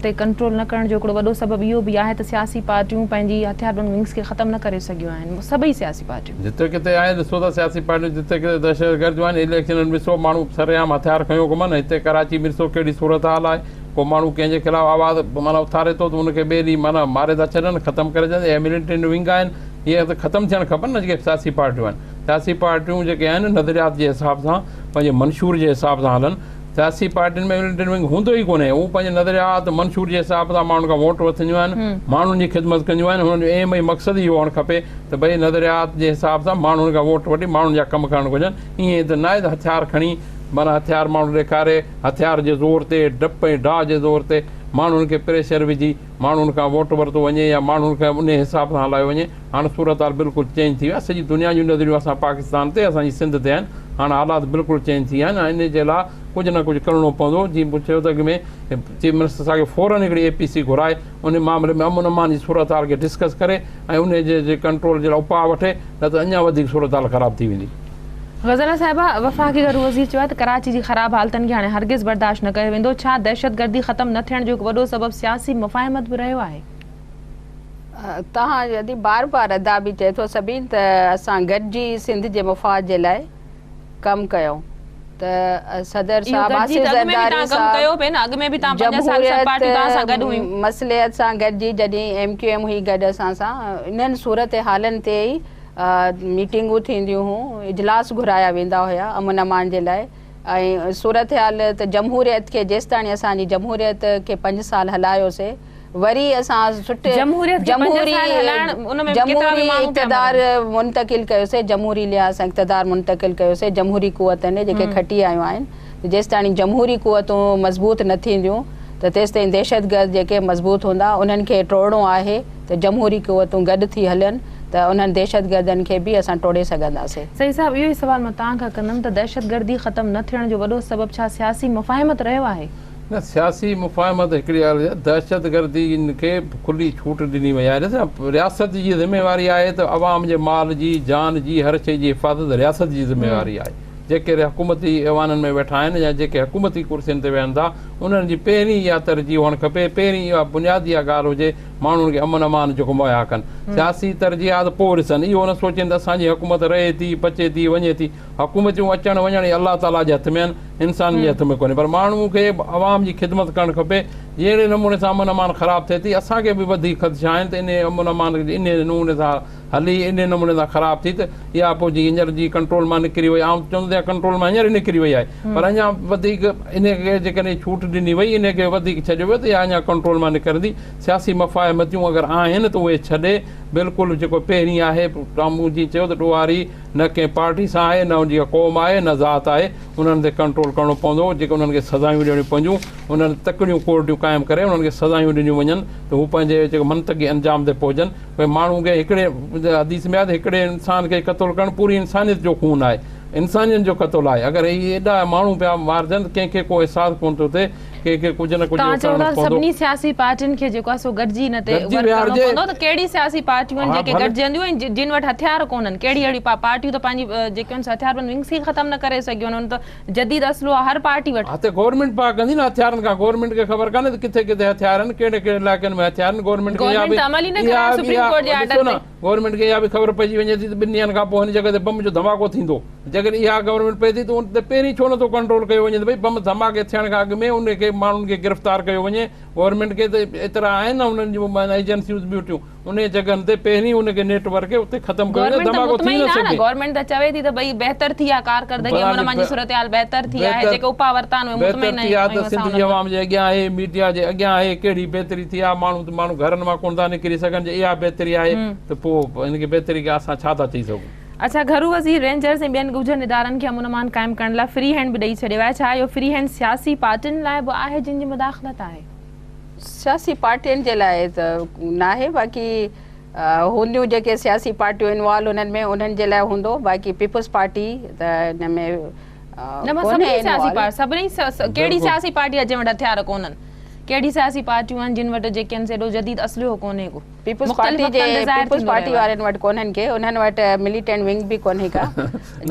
تي ڪنٽرول نه ڪرڻ جو هڪڙو وڏو سبب اهو به آهي ته سياسي پارٽيون پنهنجي هٿياربند ونگز کي ختم نه ڪري سگهيون آهن سڀئي سياسي پارٽيون. جتي ڪٿي آهي ڏسو ته سياسي پارٽيون جتي ڪٿي دهشتگرديون آهن اليڪشنن ۾ ڏسو ماڻهو سرعام هٿيار کنيو گهمن هتي ڪراچي ۾ ڏسو ڪهڙي صورتحال آهي ڪو ماڻهو ڪنهن جي خلاف آواز معنيٰ اٿاري ٿو ته ان کي ٻئي ڏينهن معنيٰ ماري ٿا ڇڏن، ختم ڪري ڇڏن، اهي ملٽري ونگ آهن، اهي ته ختم ٿيڻ کپن نه جيڪي سياسي پارٽيون آهن، سياسي پارٽيون جيڪي آهن نظريات جي حساب سان پنهنجي منشور جي حساب سان هلن، سياسي پارٽين ۾ ملٽري ونگ هوندو ئي ڪونهي، هو پنهنجي نظريات منشور جي حساب سان ماڻهن کان ووٽ وٺنديون آهن، ماڻهن جي خدمت ڪنديون آهن، هنن جو ايم ۽ مقصد ئي اهو هئڻ کپي ته ڀئي نظريات جي حساب سان ماڻهن کان ووٽ وٺي ماڻهن جا ڪم ڪرڻ گهرجن، ائين ته ناهي ته هٿيار کڻي معنيٰ هٿيار ماڻهو ڏيکاري، هٿيار جي زور تي، ڊپ ۽ ڊاء جي زور تي ماڻهن کي پريشر وجهي ماڻهن کان ووٽ ورتو وڃي يا ماڻهن کي انهي حساب سان هلايو وڃي. هاڻ صورتحال بلڪل چينج ٿي وئي آهي. سڄي دنيا جون نظريون اسان پاڪستان تي، اسان جي سنڌ تي آهن. هاڻ حالات بلڪل چينج ٿي ويا آهن ۽ انهي جي لاء ڪجهه نه ڪجهه ڪرڻو پوندو. جيئن مون چيو ته اڳ ۾ چيف منسٽر صاحب کي فورن هڪڙي اي پي سي گهرائي انهي معاملي ۾ امن امان جي صورتحال کي ڊسڪس ڪري ۽ انهي جي ڪنٽرول جي لاء اپاء وٺي نه ته اڃا وڌيڪ صورتحال خراب ٿي ويندي. غزاله صاحبه، وفاقي گهرو وزير چيو آهي ته ڪراچي جي خراب حالتن کي هاڻي هرگز برداشت نه ڪيو ويندو، ڇا دهشتگردي ختم نه ٿيڻ جو هڪ وڏو سبب سياسي مفاهمت به رهيو آهي؟ توهان يدي بار بار ادا به چئي ٿو سبين ته اسان گڏجي سنڌ جي مفاد جي لاء ڪم ڪيون ته صدر اهو صاحب گڏجي آصف ته اڳ ۾ به زرداري توهان ڪم ڪيو صاحب پئي نه، اڳ ۾ به توهان 5 سال سڀ پارٽيون توهان سان گڏ هيون. جمهوريت مصلحت سان گڏجي جڏهن ايم ڪيو ايم هئي گڏ اسان سان انهن صورتحالن تي ئي ميٽنگون ٿينديون هيون، اجلاس گهرايا ويندا هيا امن امان جي لاء ۽ صورتحال ته جمهوريت کي جيستاڻي اسان جي جمهوريت کي 5 سال هلايوسي وري اسان سٺي جمهوريت کي 5 جمهوري سال هلائڻ ان ۾ به ڪيترا به جمهوري ماڻهو پيا اقتدار مرن. منتقل ڪيوسي جمهوري لحاظ سان اقتدار منتقل ڪيوسي جمهوري قوتن جيڪي کٽي آيون آهن ته جيستاڻي جمهوري قوتون مضبوط نه ٿينديون ته تيستائين دهشتگرد جيڪي مضبوط هوندا انهن کي ٽوڙڻو آهي ته جمهوري قوتون گڏ ٿي هلن ته انهن دهشتگردن کي به اسان ٽوڙي سگهنداسين. سيد صاحب اهو ئي سوال مان توهان کان ڪندم ته دهشتگردي ختم نه ٿيڻ جو وڏو سبب ڇا سياسي مفاهمت رهيو آهي؟ نه سياسي مفاهمت هڪڙي ڳالهه آهي دهشتگردي کي کلي ڇوٽ ڏني وئي آهي ڏس رياست جي ذميواري آهي ته عوام جي مال جي جان جي هر شيء جي حفاظت رياست جي ذميواري آهي جيڪي حڪومتي ايوانن ۾ ويٺا آهن يا جيڪي حڪومتي ڪرسين تي ويهن ٿا انهن جي پهرين اها ترجيح هئڻ کپي پهرين اها بنيادي اها ڳالهه هجي ماڻهن کي امن امان جيڪو مهيا ڪن سياسي ترجيحات پوء ڏسن اهو نه سوچين ته اسان جي حڪومت رهي ٿي بچي ٿي وڃي ٿي حڪومتون اچڻ وڃڻ اهي الله تعاليٰ جي هٿ ۾ آهن انسانن جي هٿ ۾ ڪونهي پر ماڻهو کي عوام جي خدمت ڪرڻ کپي جهڙي نموني سان امن امان خراب ٿئي ٿي اسان کي به وڌيڪ خدشا آهن ته انهي امن امان انهي نموني سان هلي انهي نموني سان خراب ٿي ته اها پوء جي هينئر جي ڪنٽرول مان نڪري وئي آئون چوندس اها ڪنٽرول مان هينئر ئي نڪري وئي آهي پر اڃا وڌيڪ انهي کي جيڪڏهن ڇوٽ ڏني وئي انهي کي وڌيڪ ڇڏيو ويو ته اها اڃا ڪنٽرول مان نڪرندي سياسي مفاهمتيون اگر آهن ته اهي ڇڏي بلڪل جيڪو پهرين آهي ٽامون جي چيو ته ڏوهاري نه ڪنهن پارٽي سان آهي نه ان جي قوم آهي نه ذات آهي انهن تي ڪنٽرول ڪرڻو پوندو جيڪي انهن کي سزايون ڏيڻيون پونديون انهن تڪڙيون ڪورٽيون قائم ڪري انهن کي سزايون ڏنيون وڃن ته هو پنهنجي جيڪو منطقي انجام تي پهچن ڀئي ماڻهو کي هڪڙي حديث ۾ آهي ته هڪڙي انسان کي قتل ڪرڻ پوري انسانيت جو خون آهي انسانيت جو قتل آهي اگر هي ايڏا ماڻهو پيا مارجن ته ڪنهن کي ڪو احساس ڪونه ٿو ٿئي ڪنهن کي ڪجهه نه ڪجهه توهان چئو ڪرڻو ٿا ته پوندو سڀني سياسي پارٽين کي جيڪو آهي سو گڏجي ان تي گڏجي ورڪ ڪرڻو ويهارجي پوندو ته ڪهڙي سياسي پارٽيون آهن ها جيڪي ڀلي گڏجنديون ۽ جن وٽ هٿيار ڪونهن ڪهڙي اهڙي پارٽيون ته پنهنجي جيڪي آهن سو هٿياربند ونگس کي ختم نه ڪري سگهيون آهن ان ته جديد اسلحو آهي هر پارٽي وٽ. ها ته گورنمينٽ پاڪ ڪندي نه هٿيارن کان گورنمينٽ کي خبر ڪانهي ته ڪٿي ڪٿي هٿيار آهن ڪهڙي ڪهڙي علائقن ۾ هٿيار آهن گورنمينٽ کي اها گورنمينٽ ته به عمل ئي نه اها ڪرايو سپريم اها ڪورٽ جي ڏسو آرڊر نه تي. گورنمينٽ کي اها به خبر پئجي وڃي ٿي ته ٻن ڏينهن کان پوء هن جڳهه تي بم جو ڌماڪو ٿيندو. جيڪڏهن اها گورنمينٽ پئي ٿي ته ان تي پهرين ڇو نٿو ڪنٽرول ڪيو وڃي ته ڀئي بم ڌماڪي ٿيڻ کان اڳ ۾ ان کي ماڻهن کي گرفتار ڪيو وڃي گورنمينٽ کي ته ايترا آهن نه انهن جون معنيٰ ايجنسيون ٻيون انهي جڳهن تي پهرين ان کي نيٽ ورڪ اتي ختم ڪيو وڃي گورنمينٽ ته ڌماڪو ٿي مطمئن نه آهي نه سگهي. گورنمينٽ ته چوي ٿي ته ڀئي بهتر ٿي آهي ڪارڪردگي امن امان جي صورتحال بهتر ٿي آهي جيڪي اپاء ورتا آهن اهي بهتر مطمئن ٿي آهي آهيون ته اسان سنڌ جي انهن مان. عوام جي اڳيان آهي ميڊيا جي اڳيان آهي ڪهڙي بهتري ٿي آهي ماڻهو ته ماڻهو گهرن مان ڪونه ٿا نڪري سگهن جي اها بهتري آهي ته پوء ان کي بهتري کي اسان ڇا ٿا چئي سگهون. اڇا گهرو وزير رينجرز ۽ ٻين ڳجهن ادارن کي امن امان قائم ڪرڻ لاء فري هينڊ به ڏئي ڇڏيو آهي، ڇا اهو فري هينڊ سياسي پارٽين لاء به آهي جن جي مداخلت آهي؟ سياسي پارٽين جي لاء ته ناهي باقي هونديون جيڪي سياسي پارٽيون انوالو انهن ۾ انهن جي لاء هوندو باقي پيپلز پارٽي ته ان ۾ نه مان ڪونهي سڀني سياسي انوالو. پارٽي سڀني ڪهڙي سياسي پارٽي آهي جنهن وٽ هٿيار ڪونهن ڪهڙي سياسي پارٽيون آهن جن وٽ جيڪي آهن سي ايڏو جديد اسلحو ڪونهي ڪو. پيپلز پارٽي جي پيپلز پارٽي وارن وٽ ڪونهن ڪي انهن وٽ مليٽنٽ ونگ به ڪونهي ڪا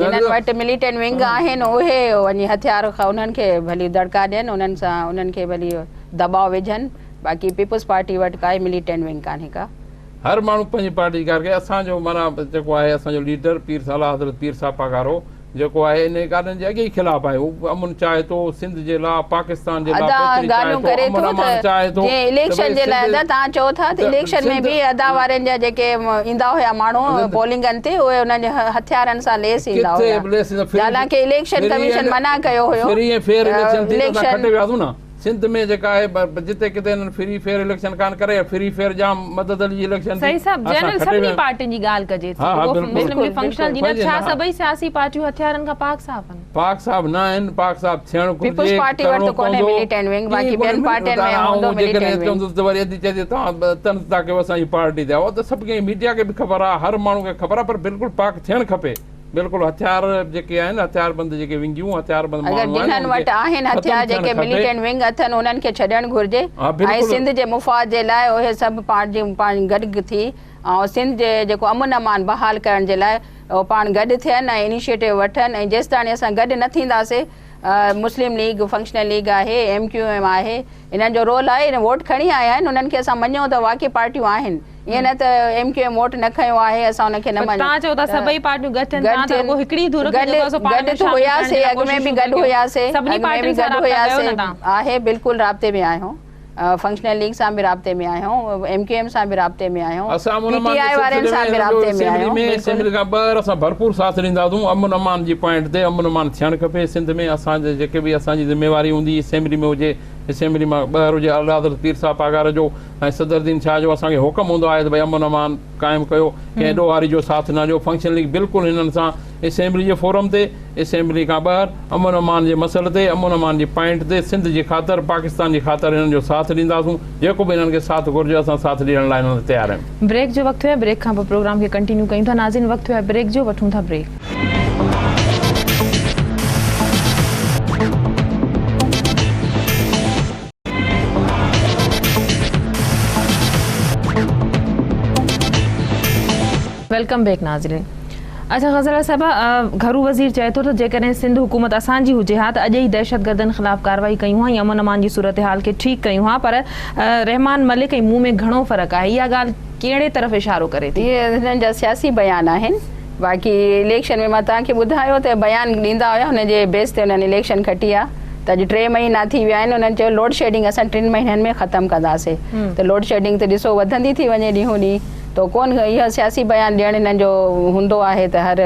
جنهن وٽ مليٽنٽ ونگ آهن اهي وڃي هٿيار انهن کي ڀلي دڙڪا ڏين انهن سان انهن کي ڀلي دٻاء وجهن باقي پيپلز پارٽي وٽ ڪائي مليٽنٽ ونگ ڪانهي ڪا. هر ماڻهو پنهنجي پارٽي جي ڪار ڪئي اسان جو معنيٰ جيڪو آهي اسان جو ليڊر پير صالح حضرت پير صاحب پاڳارو جيڪو آهي انهي ڳالهين جي اڳي ئي خلاف آهي هو امن چاهي ٿو سنڌ جي لا پاڪستان جي لا ادا بهتري چاهي ڳالهيون ٿو ڪري امن ٿو امان ته چاهي ٿو جي ته اليڪشن ڀئي جي لاء سنڌ ادا توهان چئو ٿا ته ته اليڪشن ۾ سنڌ به ادا وارن جا جيڪي ايندا هيا ماڻهو پولنگن تي اهي انهن جي هٿيارن سان ليس ايندا ڪٿي هيا به ليس ايندا فري حالانڪه اليڪشن فري ڪميشن اينڊ منع ڪيو هيو فري ۽ فيئر ته اليڪشن ٿي ته اسان اليڪشن کٽي وياسون نه سنڌ ۾ جيڪا آهي جتي ڪٿي هنن فري فيئر اليڪشن ڪانه ڪرائي يا فري فيئر ڄام مدد علي جي اليڪشن ٿي سائين صاحب اسان جنرل کٽي سڀني ويا پارٽين جي ڳالهه ڪجي ٿي ها ها رڳو بلڪل مسلم بلڪل ليگ فنڪشنل جي نه پنهنجي ڇا نه سڀئي سياسي پارٽيون هٿيارن کان پاڪ صاف آهن؟ پاڪ صاحب نه آهن پاڪ صاحب ٿيڻ پيپلز گهرجي پارٽي وٽ ڪرڻو ته ڪونهي پوندو مليٽنٽ ونگ ڪيئن باقي ڪونهي ٻين پارٽين ۾ آئون هوندو جيڪڏهن مليٽنٽ ونگ. چوندس ته وري ادي چئجي توهان طنز ٿا ڪيو اسان جي پارٽي تي اهو ته سڀ ڪنهن ميڊيا کي به خبر آهي هر ماڻهو کي خبر آهي پر بلڪل پاڪ ٿيڻ کپي بلڪل هٿيار جيڪي آهن هٿيار بند جيڪي ونگيون هٿيار بند اگر ماڻهو آهن جنھن انهن وٽ کي آهن ختم هٿيار ٿيڻ جيڪي کپي مليٽنٽ ونگ اٿن انهن کي ڇڏڻ گهرجي ها ۽ بلڪل سنڌ جي مفاد جي لاء اهي سڀ پاڻ جي پاڻ گڏ ٿي ۽ سنڌ جي جيڪو امن امان بحال ڪرڻ جي لاء اهو پاڻ گڏ ٿين ۽ انيشيٽو وٺن ۽ جيستاڻي اسان گڏ نه ٿينداسي مسلم ليگ فنڪشنل ليگ آهي ايم ڪيو ايم آهي انهن جو رول آهي ووٽ کڻي آيا آهن انهن کي اسان مڃون ته واقعي پارٽيون آهن ائين نه ته ايم ڪيو ايم ووٽ نه کنيو آهي اسان ان کي نه پر مڃون توهان چئو ٿا ته سڀئي پارٽيون گڏ ٿين گڏ توهان ته ٿين رڳو هڪڙي ڌر کي گڏ جيڪو آهي سو پاڻ گڏ ۾ ته شامل ڪرڻ جي هياسي لاء اڳ ۾ به ڪوششون گڏ ٿا ڪيو هياسي سڀني اڳ ۾ به پارٽين سان گڏ رابطا ڪيو هياسي نه توهان آهي بلڪل رابطي ۾ آهيون فنڪشنل ليگ سان به رابطي ۾ آهيون ايم ڪيو ايم سان به رابطي ۾ آهيون اسان امن پي امان ٽي جي آء وارن سلسلي سان ۾ به هن جو رابطي ۾ اسيمبلي آهيون ۾ بلڪل اسيمبلي کان ٻاهر اسان ڀرپور ساٿ ڏينداسون امن امان جي پوائنٽ تي امن امان ٿيڻ کپي سنڌ ۾ اسان جي جيڪي به اسان جي ذميواري هوندي اسيمبلي ۾ هجي اسيمبلي مان ٻاهر هجي اعليٰ حضرت پير صاحب پاڳاري جو ۽ صدر الدين شاهه جو اسان کي حڪم هوندو آهي ته ڀئي امن امان قائم ڪيو ڪنهن ڏوهاري جو ساٿ نه ڏيو فنڪشن ليگ بلڪل هنن سان اسيمبلي جي فورم تي اسيمبلي کان ٻاهر امن امان جي مسئلي تي امن امان جي پوائنٽ تي سنڌ جي خاطر پاڪستان جي خاطر هنن جو ساٿ ڏينداسون جيڪو به هنن کي ساٿ گهرجي اسان ساٿ ڏيڻ لاء هنن سان تيار آهيون. بريڪ جو وقت ٿيو آهي بريڪ کان پوء پروگرام کي ڪنٽينيو ڪيون ٿا ناظرين وقت ٿيو آهي بريڪ جو وٺون ٿا بريڪ. Welcome back ناظرين اچا غزاله صاحبه گهرو وزير چئي ٿو ته جيڪڏهن سنڌ حڪومت اسان جي هجي ها ته اڄ ئي دهشتگردن خلاف ڪارروائي ڪيون ها ۽ امن امان جي صورتحال کي ٺيڪ ڪيون ها پر رحمان ملڪ ۽ مون ۾ گهڻو فرق آهي اها ڳالهه ڪهڙي طرف اشارو ڪري ٿي؟ اهي هنن جا سياسي بيان آهن باقي اليڪشن ۾ مان توهان کي ٻڌايو ته بيان ڏيندا هيا ان جي بيس تي انهن اليڪشن کٽي آ ته اڄ ٽي مهينا ٿي ويا آهن انهن چيو لوڊ شيڊنگ اسان ٽن مهينن ۾ ختم ڪنداسي ته لوڊ شيڊنگ ته ڏسو وڌندي ٿي وڃي ڏينهون ڏينهن ته ڪون اهو سياسي بيان ڏيڻ انهن جو هوندو آهي ته هر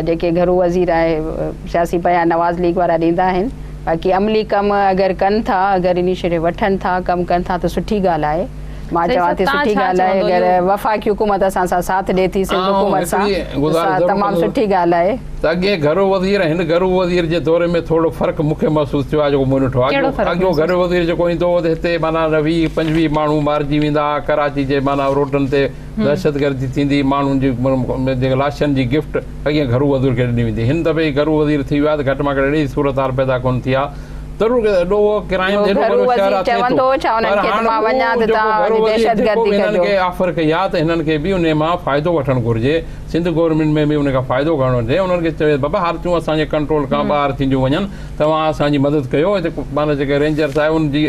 جيڪي گهرو وزير آهي سياسي بيان نواز ليگ وارا ڏيندا آهن باقي عملي ڪم اگر ڪن ٿا اگر انيشيٽو وٺن ٿا ڪم ڪن ٿا ته سٺي ڳالهه آهي. مان سائين چوان صاحب ٿي تان سٺي ڇا ڳالهه آهي چوندو اگر اهو. وفاقي حڪومت اسان سان ساٿ ڏي ٿي سنڌ آئون حڪومت سان هڪڙي گذارش ته ضرور تمام ڪندس سٺي ڳالهه آهي. ته اڳئين گهرو وزير ۽ هن گهرو وزير جي دور ۾ ٿورڙو فرق مون کي محسوس ٿيو آهي جيڪو مون ڏٺو آهي ڪهڙو اڳيون فرق اڳيون محسوس گهرو وزير جيڪو ايندو هو ته هتي معنيٰ 20 25 ماڻهو مارجي ويندا هئا ڪراچي جي معنيٰ روڊن تي دهشتگردي ٿيندي ماڻهن جي جيڪي لاشن جي گفٽ اڳئين گهرو وزير کي ڏني ويندي هن دفعي گهرو وزير ٿي ويو آهي ته گهٽ مان گهٽ اهڙي صورتحال پيدا ڪونه ٿي آهي ضرور ڏوهه ڪرائيم اهو جيڏو گهرو وڏو شهر وزير آهي ٿئي ٿو چوندو هو ڇا پر انهن کي ته هاڻ مان اهو وڃان ته جيڪو توهان گهرو وڃي وزير جيڪو دهشتگردي به هنن ڪجو. کي آفر ڪئي آهي ته هنن کي به انهي مان فائدو وٺڻ گهرجي سنڌ گورنمينٽ ۾ به ان کان فائدو کڻڻ گهرجي انهن کي چوي بابا حالتون اسان جي ڪنٽرول کان ٻاهر ٿينديون وڃن توهان اسان جي مدد ڪيو هتي معنيٰ جيڪي رينجرس آهي ان جي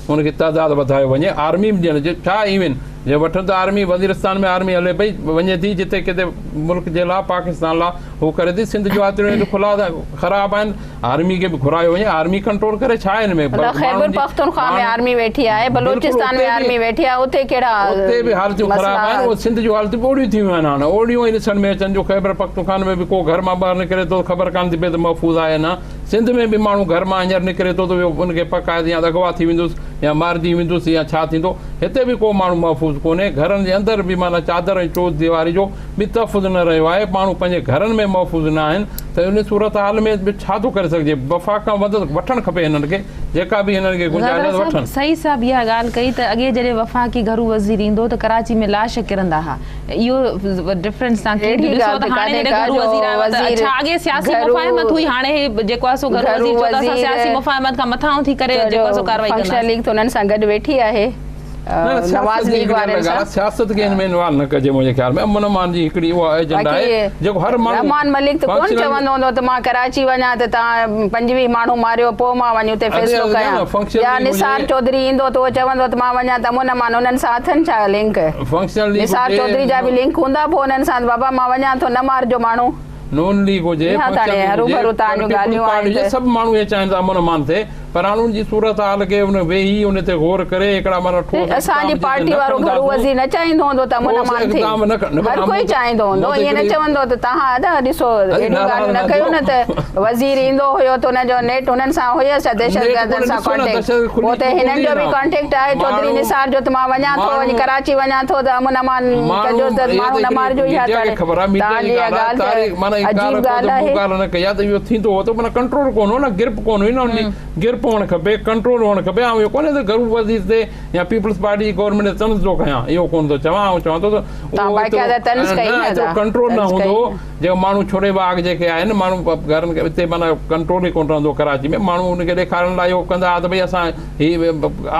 ان کي تعداد وڌايو وڃي آرمي به ڏيڻ ڇا ايون جي وٺن ته آرمي وزيرستان ۾ آرمي هلي پئي وڃي ٿي جتي ڪٿي ملڪ جي لا پاڪستان لا هو ڪري ٿي سنڌ جو آتريون ايڏيون کلا خراب آهن آرمي کي به گهرايو وڃي آرمي ڪنٽرول ڪري ڇا آهي هن ۾ مطلب خيبر پختونخوا ۾ آرمي ويٺي آهي بلوچستان ۾ آرمي ويٺي آهي اتي ڪهڙا اتي به حالتون خراب آهن اهي سنڌ جون حالتون به اوڙيون ٿي ويون آهن هاڻ اوڙيون ئي ڏسڻ ۾ اچن جو خيبر پختونخوا ۾ به ڪو گهر مان ٻاهر نڪري ٿو خبر ڪانه ٿي پئي ته محفوظ آهي نه سنڌ ۾ به ماڻهو گهر مان هينئر نڪري ٿو ته ان کي پڪ آهي ته يا ته اغوا ٿي ويندس يا مارجي ويندس يا ڇا ٿيندو. هتي به ڪو ماڻهو محفوظ ڪونهي. گهرن جي اندر به معنيٰ چادر ۽ چوڌ ديواري جو به تحفظ نه رهيو آهي. ماڻهو پنهنجي گهرن ۾ محفوظ نه آهن ته ان صورتحال ۾ به ڇا ٿو ڪري سگهجي. وفاق کان مدد وٺڻ کپي هنن کي جيڪا به هنن کي گنجائش آهي ته وٺن. سعيد صاحب اها ڳالهه ڪئي ته اڳي جڏهن وفاقي گهرو وزير ايندو هو ته ڪراچي ۾ لاش ڪرندا ها. اهو ڊفرنس تان ڪيئن اهڙي ڏسو ڳالهه ته ته هاڻي ڪانهي جڏهن ڪا گهرو جو وزير آيو آهي ته وزير اڇا اڳي سياسي گهرو مفاهمت هئي هاڻي هي جيڪو آهي سو گهرو گهرو وزير چيو ته اسان وزير سياسي مفاهمت کان مٿانهون ٿي ڪري چيو جيڪو آهي سو ڪارروائي فنڪشنل ڪنداسين. ليگ ته انهن سان گڏ ويٺي آهي نه نه سياست نواز جي ليگ هڪڙي وارن الڳ ڳالهه سان آهي سياست کي هن ۾ انوالو نه ڪجي منهنجي خيال ۾ امن امان جي هڪڙي اها ايجنڊا باقي آهي جيڪو هر ماڻهو رحمان ملڪ ته ڪونه فنڪشنل چوندو هوندو ته مان ڪراچي وڃان ته توهان 25 ماڻهو ماريو پوء مان وڃي اتي ادي فيصلو نه ڪيان نه فنڪشنل يا ليگ نثار هجي چوڌري ايندو ته اهو چوندو ته مان وڃان ته امن امان انهن سان اٿن ڇا لنڪ فنڪشنل ليگ نثار هجي چوڌري جا به لنڪ هوندا پوء انهن سان ته بابا مان وڃان ٿو نه مارجو ماڻهو. نون ليگ هجي اها ته فنڪشنل هاڻي ليگ هجي هروڀرو پر توهان جون پيپلز ڳالهيون پارٽي آهن هجي ته. سڀ ماڻهو اهي چاهين ٿا امن امان ٿئي پر هاڻ ان جي صورتحال کي ان ويهي ان تي غور ڪري هڪڙا معنيٰ ٺوس اسان اقدام جي جيڪي پارٽي نه وارو گهرو کڻنداسون وزير نه چاهيندو هوندو ته امن ٺوس امان ٿئي اقدام نه نه هر ڪوئي چاهيندو هوندو مون ته ائين نه هڪڙي چوندو ته توهان ادا ڏسو اري اهڙيون ناراض ڳالهيون نه نه ڪيو ٿيو نه ته وزير ايندو هيو ته ان جو نيٽ هنن سان هيس ڇا نيٽ دهشتگردن ڪونه سان ڏسو نه ڪانٽيڪٽ دهشت پوء کلي ته چڪو هنن هوندي جو به نه ڪانٽيڪٽ آهي چوڌري ماڻهو نثار جو ته مان وڃان ٿو وڃي ماڻهو ڪراچي وڃان ٿو ته امن امان ماڻهو ڪجوس ته اها ته ماڻهو نه هڪڙي مارجو اها ميڊيا ته کي هاڻي خبر آهي ميڊيا توهان جي جي اها ڳالهه آهي ڳالهه ته تاريخ معنيٰ عجيب ڳالهه ڪو ته ڳالهه مون آهي. ڳالهه نه ڪئي آهي ته اهو ٿيندو هو ته معنيٰ ڪنٽرول ڪونه هو نه گرپ ڪونه هئي نه ان جي گرپ هئڻ کپي ڪنٽرول هئڻ کپي آئون اهو ڪونهي ته گهرو وزير تي يا پيپلز پارٽي جي گورنمينٽ تي طنز ٿو ڪيان اهو ڪونه ٿو چوان آئون چوان ٿو ته توهان اهو ايترو باقاعده طنز ڪئي نه نه ايترو ادا ڪنٽرول نه طنز هوندو ڪئي هو نه. جيڪو ماڻهو ڇوڙي باغ جيڪي آهن ماڻهو گهرن کي اتي معنيٰ ڪنٽرول ئي ڪونه رهندو هو ڪراچي ۾ ماڻهو ان کي ڏيکارڻ لاء اهو ڪندا هئا ته ڀئي اسان هي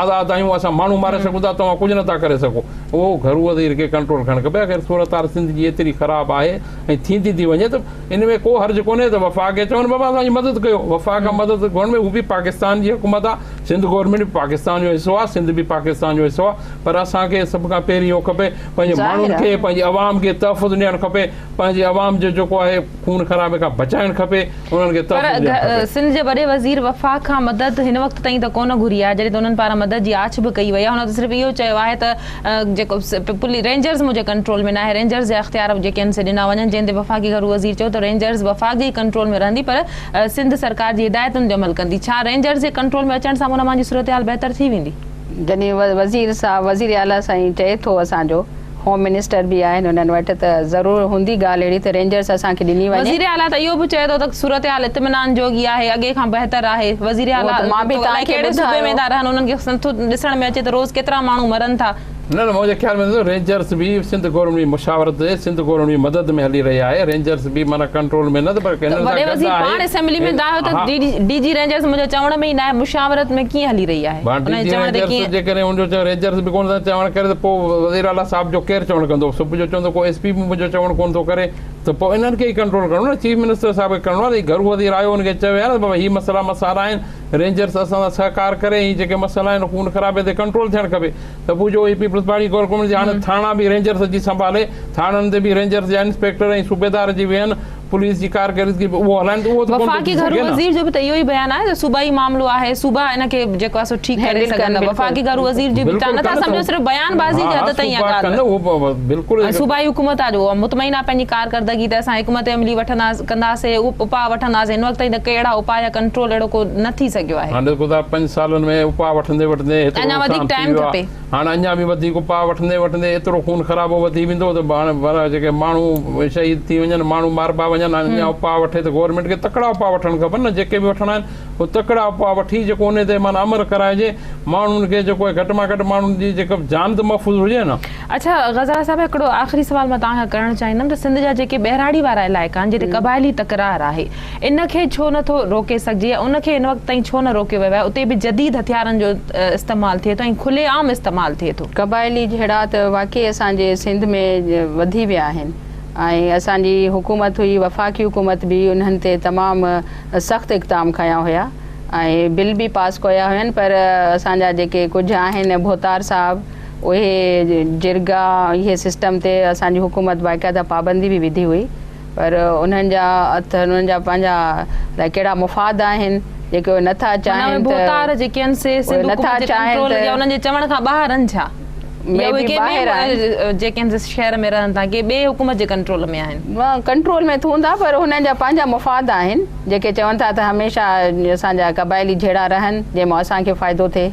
آزاد آهيون اسان ماڻهو ماري سگهون ٿا توهان ڪجهه نٿا ڪري سگهو اهو گهرو وزير کي ڪنٽرول ڪرڻ کپي اگر صورتحال سنڌ جي ايتري خراب آهي ۽ ٿيندي ٿي وڃي ته ان ۾ ڪو حرج ڪونهي ته وفاق کي چون بابا اسان جي مدد ڪيو وفاق کان مدد گهرڻ ۾ هو به پاڪستان جي حڪومت آهي سنڌ گورنمينٽ به پاڪستان جو حصو آهي سنڌ به پاڪستان جو حصو آهي پر اسان کي سڀ کان پهرين اهو کپي پنهنجي ماڻهن کي پنهنجي عوام کي تحفظ ڏيڻ کپي پنهنجي عوام جو جيڪو آهي خون خرابي کان بچائڻ کپي انهن کي پر تحفظ ڏيڻ کپي. سنڌ جي وڏي وزير وفاق کان مدد هن وقت تائين ته ڪونه گهري آهي جڏهن ته انهن پاران مدد جي آڇ به ڪئي وئي آهي هن ته صرف اهو چيو آهي ته جيڪو پولي رينجرز منهنجي ڪنٽرول ۾ ناهي رينجرز جا اختيار جيڪي آهن سي ڏنا وڃن جنهن تي وفاقي گهرو وزير چيو ته رينجرز وفاق جي ئي ڪنٽرول ۾ رهندي پر سنڌ سرڪار جي هدايتن تي عمل ڪندي ڇا رينجرز جي ڪنٽرول ۾ اچڻ سان امن امان جي صورتحال بهتر ٿي ويندي؟ جڏهن وزير صاحب وزير اعليٰ سائين چئي ٿو اسان جو هوم منسٽر به آهن انهن وٽ ته ضرور هوندي ڳالهه اهڙي ته رينجرس اسان کي ڏني وڃي. وزير اعليٰ ته اهو به چئي ٿو ته صورتحال اطمينان جوڳي آهي اڳي کان بهتر آهي وزير اهو اعليٰ ته مان به الائي توهان کي ڪهڙي صوبي ۾ ٻڌايو. ٿا رهن انهن کي نٿو ڏسڻ ۾ اچي ته روز ڪيترا ماڻهو مرن ٿا. نه نه منهنجي خيال ۾ رينجرس به سنڌ گورنمينٽ جي مشاورت تي سنڌ گورنمينٽ جي مدد ۾ هلي رهي آهي رينجرس به معنيٰ ڪنٽرول ۾ نه ته پر ته هنن سان وڏي گڏ وزير آهي پاڻ اسيمبلي ۾ دانهيو ته ڊي جي رينجرس منهنجي چوڻ ۾ ئي ناهي مشاورت ۾ ڪيئن هلي رهي آهي ڀان ان ڊي جي جي چوڻ تي رينجرس ڪيئن جيڪڏهن ان جو چوڻ رينجرس به ڪونه ٿا چوڻ ڪري ته پوء وزير اعليٰ صاحب جو ڪير چوڻ ڪندو صبح جو چوندو ڪو ايس پي به منهنجو چوڻ ڪونه ٿو ڪري ته پوء انهن کي ئي ڪنٽرول ڪرڻو نه چيف منسٽر صاحب کي ڪرڻو آهي ته هي گهرو وزير آيو ان کي چوي ها نه ته بابا هي مسئلا مسارا آهن رينجرس اسان سان سهڪار ڪري هي جيڪي مسئلا آهن خون خرابي تي ڪنٽرول ٿيڻ کپي ته پوء جو هي پيپلز پارٽي گورنمينٽ جي هاڻي ٿاڻا به رينجرس اچي سنڀالي ٿاڻن تي به رينجرس جا انسپيڪٽر ۽ صوبيدار اچي ويهن پوليس جي ڪارڪردگي به اهو هلائين ته اهو ته ڪونه ٿو وفاقي ٿي گهرو سگهي نه. وزير جو به ته اهو ئي بيان آهي ته صوبائي معاملو آهي صوبا ان کي جيڪو آهي سو ٺيڪ ڪري هينڊل ڪن سگهندا بلڪل وفاقي گهرو وزير جي به بلڪل تان نٿا ڪن سمجهو صرف بيان بازي ها جي ها حد تائين اها صوبا ڪن ڳالهه اهو بلڪل ۽ صوبائي حڪومت آهي جو اها مطمئن آهي پنهنجي ڪارڪردگي تي اسان حڪمت عملي وٺندا ڪنداسين اپاء وٺنداسين هن وقت تائين ته ڪي اهڙا اپاء يا ڪنٽرول اهڙو ڪو نه ٿي سگهيو آهي. هاڻي ڏسو ٿا پنج سالن ۾ اپاء وٺندي وٺندي هيترو اڃا وڌيڪ نقصان ٿي ٽائيم ويو آهي کپي. هاڻ اڃا به وڌيڪ اپاء وٺندي وٺندي ايترو خون خرابو وڌي ويندو ته هاڻ وري جيڪي ماڻهو شهيد ٿي وڃن ماڻهو ماربا وڃن هاڻ اڃا اپاء وٺي ته گورنمينٽ کي تڪڙا اپاء وٺڻ کپن نه جيڪي به وٺڻا آهن اهي تڪڙا اپاء وٺي جيڪو انهي تي معنيٰ عمل ڪرائجي ماڻهن کي جيڪو آهي گهٽ مان گهٽ ماڻهن جي جيڪا جان ته محفوظ هجي نه. اڇا غزاله صاحبه هڪڙو آخري سوال مان توهان کان ڪرڻ چاهيندم ته سنڌ جا جيڪي ٻهراڙي وارا علائقا آهن جتي قبائلي تڪرار آهي ان کي ڇو نه ٿو روڪي سگهجي يا ان کي هن وقت تائين ڇو نه روڪيو ويو آهي اتي به جديد هٿيارن جو استعمال ٿئي ٿو ۽ کلي عام استعمال ٿئي ٿو. قبائلي جهيڙا ته واقعي اسان جي سنڌ ۾ وڌي ويا آهن ۽ اسان جي حڪومت هئي وفاقي حڪومت به انهن تي تمام سخت اقدام کنيا هيا ۽ بل به پاس ڪيا هين پر اسان جا جيڪي ڪجهه آهن ڀوتار صاحب اهي جرگا اهي سسٽم تي اسان جي حڪومت باقاعده پابندي به وڌي هئي پر انهن جا اٿ انهن جا پنهنجا الائي ڪهڙا مفاد آهن جيڪي اهي نٿا معنيٰ اهي چاهين ته ڀوتار جيڪي آهن سي اهي سنڌ نٿا حڪومت جي چاهين ڪنٽرول ته يا انهن جي چوڻ کان ٻاهر آهن ڇا؟ مي يا اهي بي ڪنهن ٻاهر آهن. ٻئي جيڪي آهن سي شهر ۾ رهن ٿا ڪي ٻئي حڪومت جي ڪنٽرول ۾ آهن؟ ڪنٽرول ۾ ته هوندا پر هنن جا پنهنجا مفاد آهن جيڪي چون ٿا ته هميشه اسان جا قبائلي جهيڙا رهن جنهن مان اسان کي فائدو ٿئي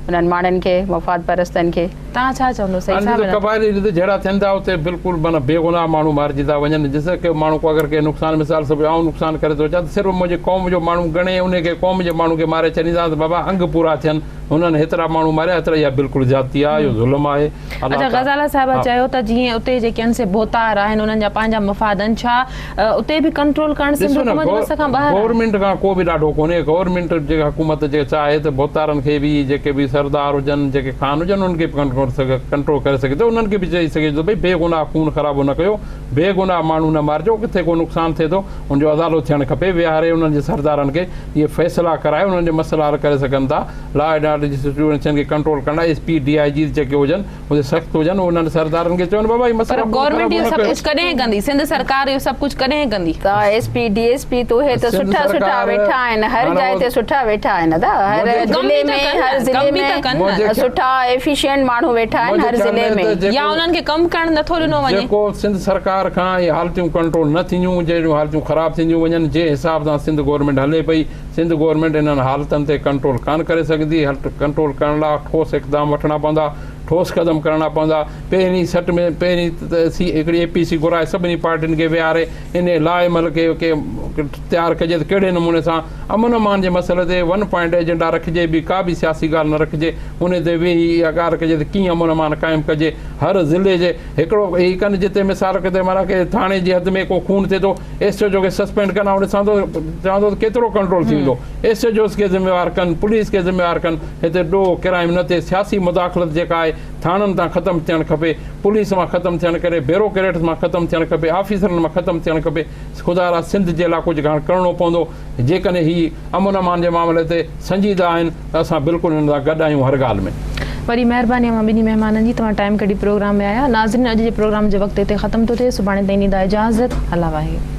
انهن ماڻهن کي مفاد پرستن کي. توهان ڇا چوندو سعيد هاڻي صاحب جتي هن تي؟ قبائلي جتي جهيڙا ٿين ٿا اتي بلڪل معنيٰ بيگناهه ماڻهو مارجي ٿا وڃن جس ڪي ماڻهو ڪو اگر ڪي نقصان مثال سڀ آئون نقصان ڪري ٿو اچان ته صرف منهنجي قوم جو ماڻهو ڳڻي انهي کي قوم جي ماڻهو کي ماري ڇڏيندا ته بابا انگ پورا ٿين هنن هيترا ماڻهو ماريا هيترا اها بلڪل زيادتي آهي اهو ظلم آهي الله اچا غزاله صاحبه چيو ته جيئن اتي جيڪي آهن سي ڀوتار آهن انهن جا پنهنجا مفاد آهن ڇا اتي به ڪنٽرول ڪرڻ سنڌ ڏسو نه حڪومت جي وس کان ٻاهر آهي؟ گورنمينٽ کان ڪو به ڏاڍو ڪونهي گورنمينٽ جيڪا حڪومت جيڪا چاهي ته ڀوتارن کي به جيڪي به سردار هجن جيڪي خان هجن انهن کي به ڪنٽرول ڪري سگهي ٿو انهن کي به چئي سگهي ٿو ڀئي بي گناهه خون خرابو نه ڪيو بي گناهه ماڻهو نه مارجو ڪٿي ڪو نقصان ٿئي ٿو ان جو ازالو ٿيڻ کپي ويهاري انهن جي سردارن کي اهي فيصلا ڪرائي انهن جا مسئلا حل ڪري سگهن ٿا لا اينڊ آرڊر جي سچوئيشن کي ڪنٽرول ڪرڻ لاء S P D I Gs جيڪي هجن اهي سخت هجن انهن سردارن کي چون بابا هي پر مسئلا خون گورنمينٽ خرابو اهو نه سڀ ڪيو. ڪجهه ڪڏهن ڪندي؟ سنڌ سرڪار اهو سڀ ڪجهه ڪڏهن ڪندي؟ ته S P D S P ته اهي ته سنڌ سٺا سٺا سرڪار ويٺا آهن هر هاڻ جاء تي سٺا ويٺا آهن ادا هر منهنجي ڪم ضلعي به ته ۾ ڪن هر نه، ضلعي ڪم به ته ۾ ڪن نه. منهنجي سٺا ايفيشنٽ ماڻهو ويٺا آهن منهنجي هر خيال ضلعي ۾ ۾. ته جيڪو يا انهن کي ڪم ڪرڻ نٿو ڏنو وڃي. جيڪو سنڌ سرڪار کان اهي حالتيون ڪنٽرول نه ٿينديون جهڙيون حالتيون خراب ٿينديون وڃن جنهن حساب سان سنڌ گورنمينٽ هلي پئي سنڌ گورنمينٽ انهن حالتن تي ڪنٽرول ڪانه ڪري سگهندي ڪنٽرول ڪرڻ لاء ٺوس اقدام وٺڻا پوندا ٺوس قدم کڻڻا پوندا پهرين سٽ ۾ پهرين سي هڪڙي اي پي سي گهرائي سڀني پارٽين کي ويهاري انهي لاء عمل کي تيار ڪجي ته ڪهڙي نموني سان امن امان جي مسئلي تي ون پوائنٽ ايجنڊا رکجي ٻي ڪا به سياسي ڳالهه نه رکجي انهي تي ويهي اها ڳالهه ڪجي ته ڪيئن امن امان قائم ڪجي هر ضلعي جي هڪڙو هي ڪن جتي مثال ڪتي معنيٰ ڪي ٿاڻي جي حد ۾ ڪو خون ٿئي ٿو ايس ايچ او کي سسپينڊ ڪن آئون ڏسان ٿو چوان ٿو ته ڪيترو ڪنٽرول ٿي ويندو ايس ايچ اوز کي ذميوار ڪن پوليس کي ذميوار ڪن هتي ڏوهه ڪرائيم نه ٿئي سياسي مداخلت جيڪا آهي ٿاڻن تان ختم ٿيڻ کپي پوليس مان ختم ٿيڻ ڪري بيروڪريٽس مان ختم ٿيڻ کپي آفيسرن مان ختم ٿيڻ کپي خدا را سنڌ جي لاء ڪجهه گهڻ ڪرڻو پوندو جيڪڏهن هي امن امان جي معاملي تي سنجيده آهن ته اسان بلڪل هنن سان گڏ آهيون هر ڳالهه ۾. وڏي مهرباني اوهان ٻنهي مهمانن جي توهان ٽائيم ڪڍي پروگرام ۾ آيا ناظرين اڄ جي پروگرام جو وقت هتي ختم ٿو ٿئي سڀاڻي تائين ڏيندا اجازت الله واهي.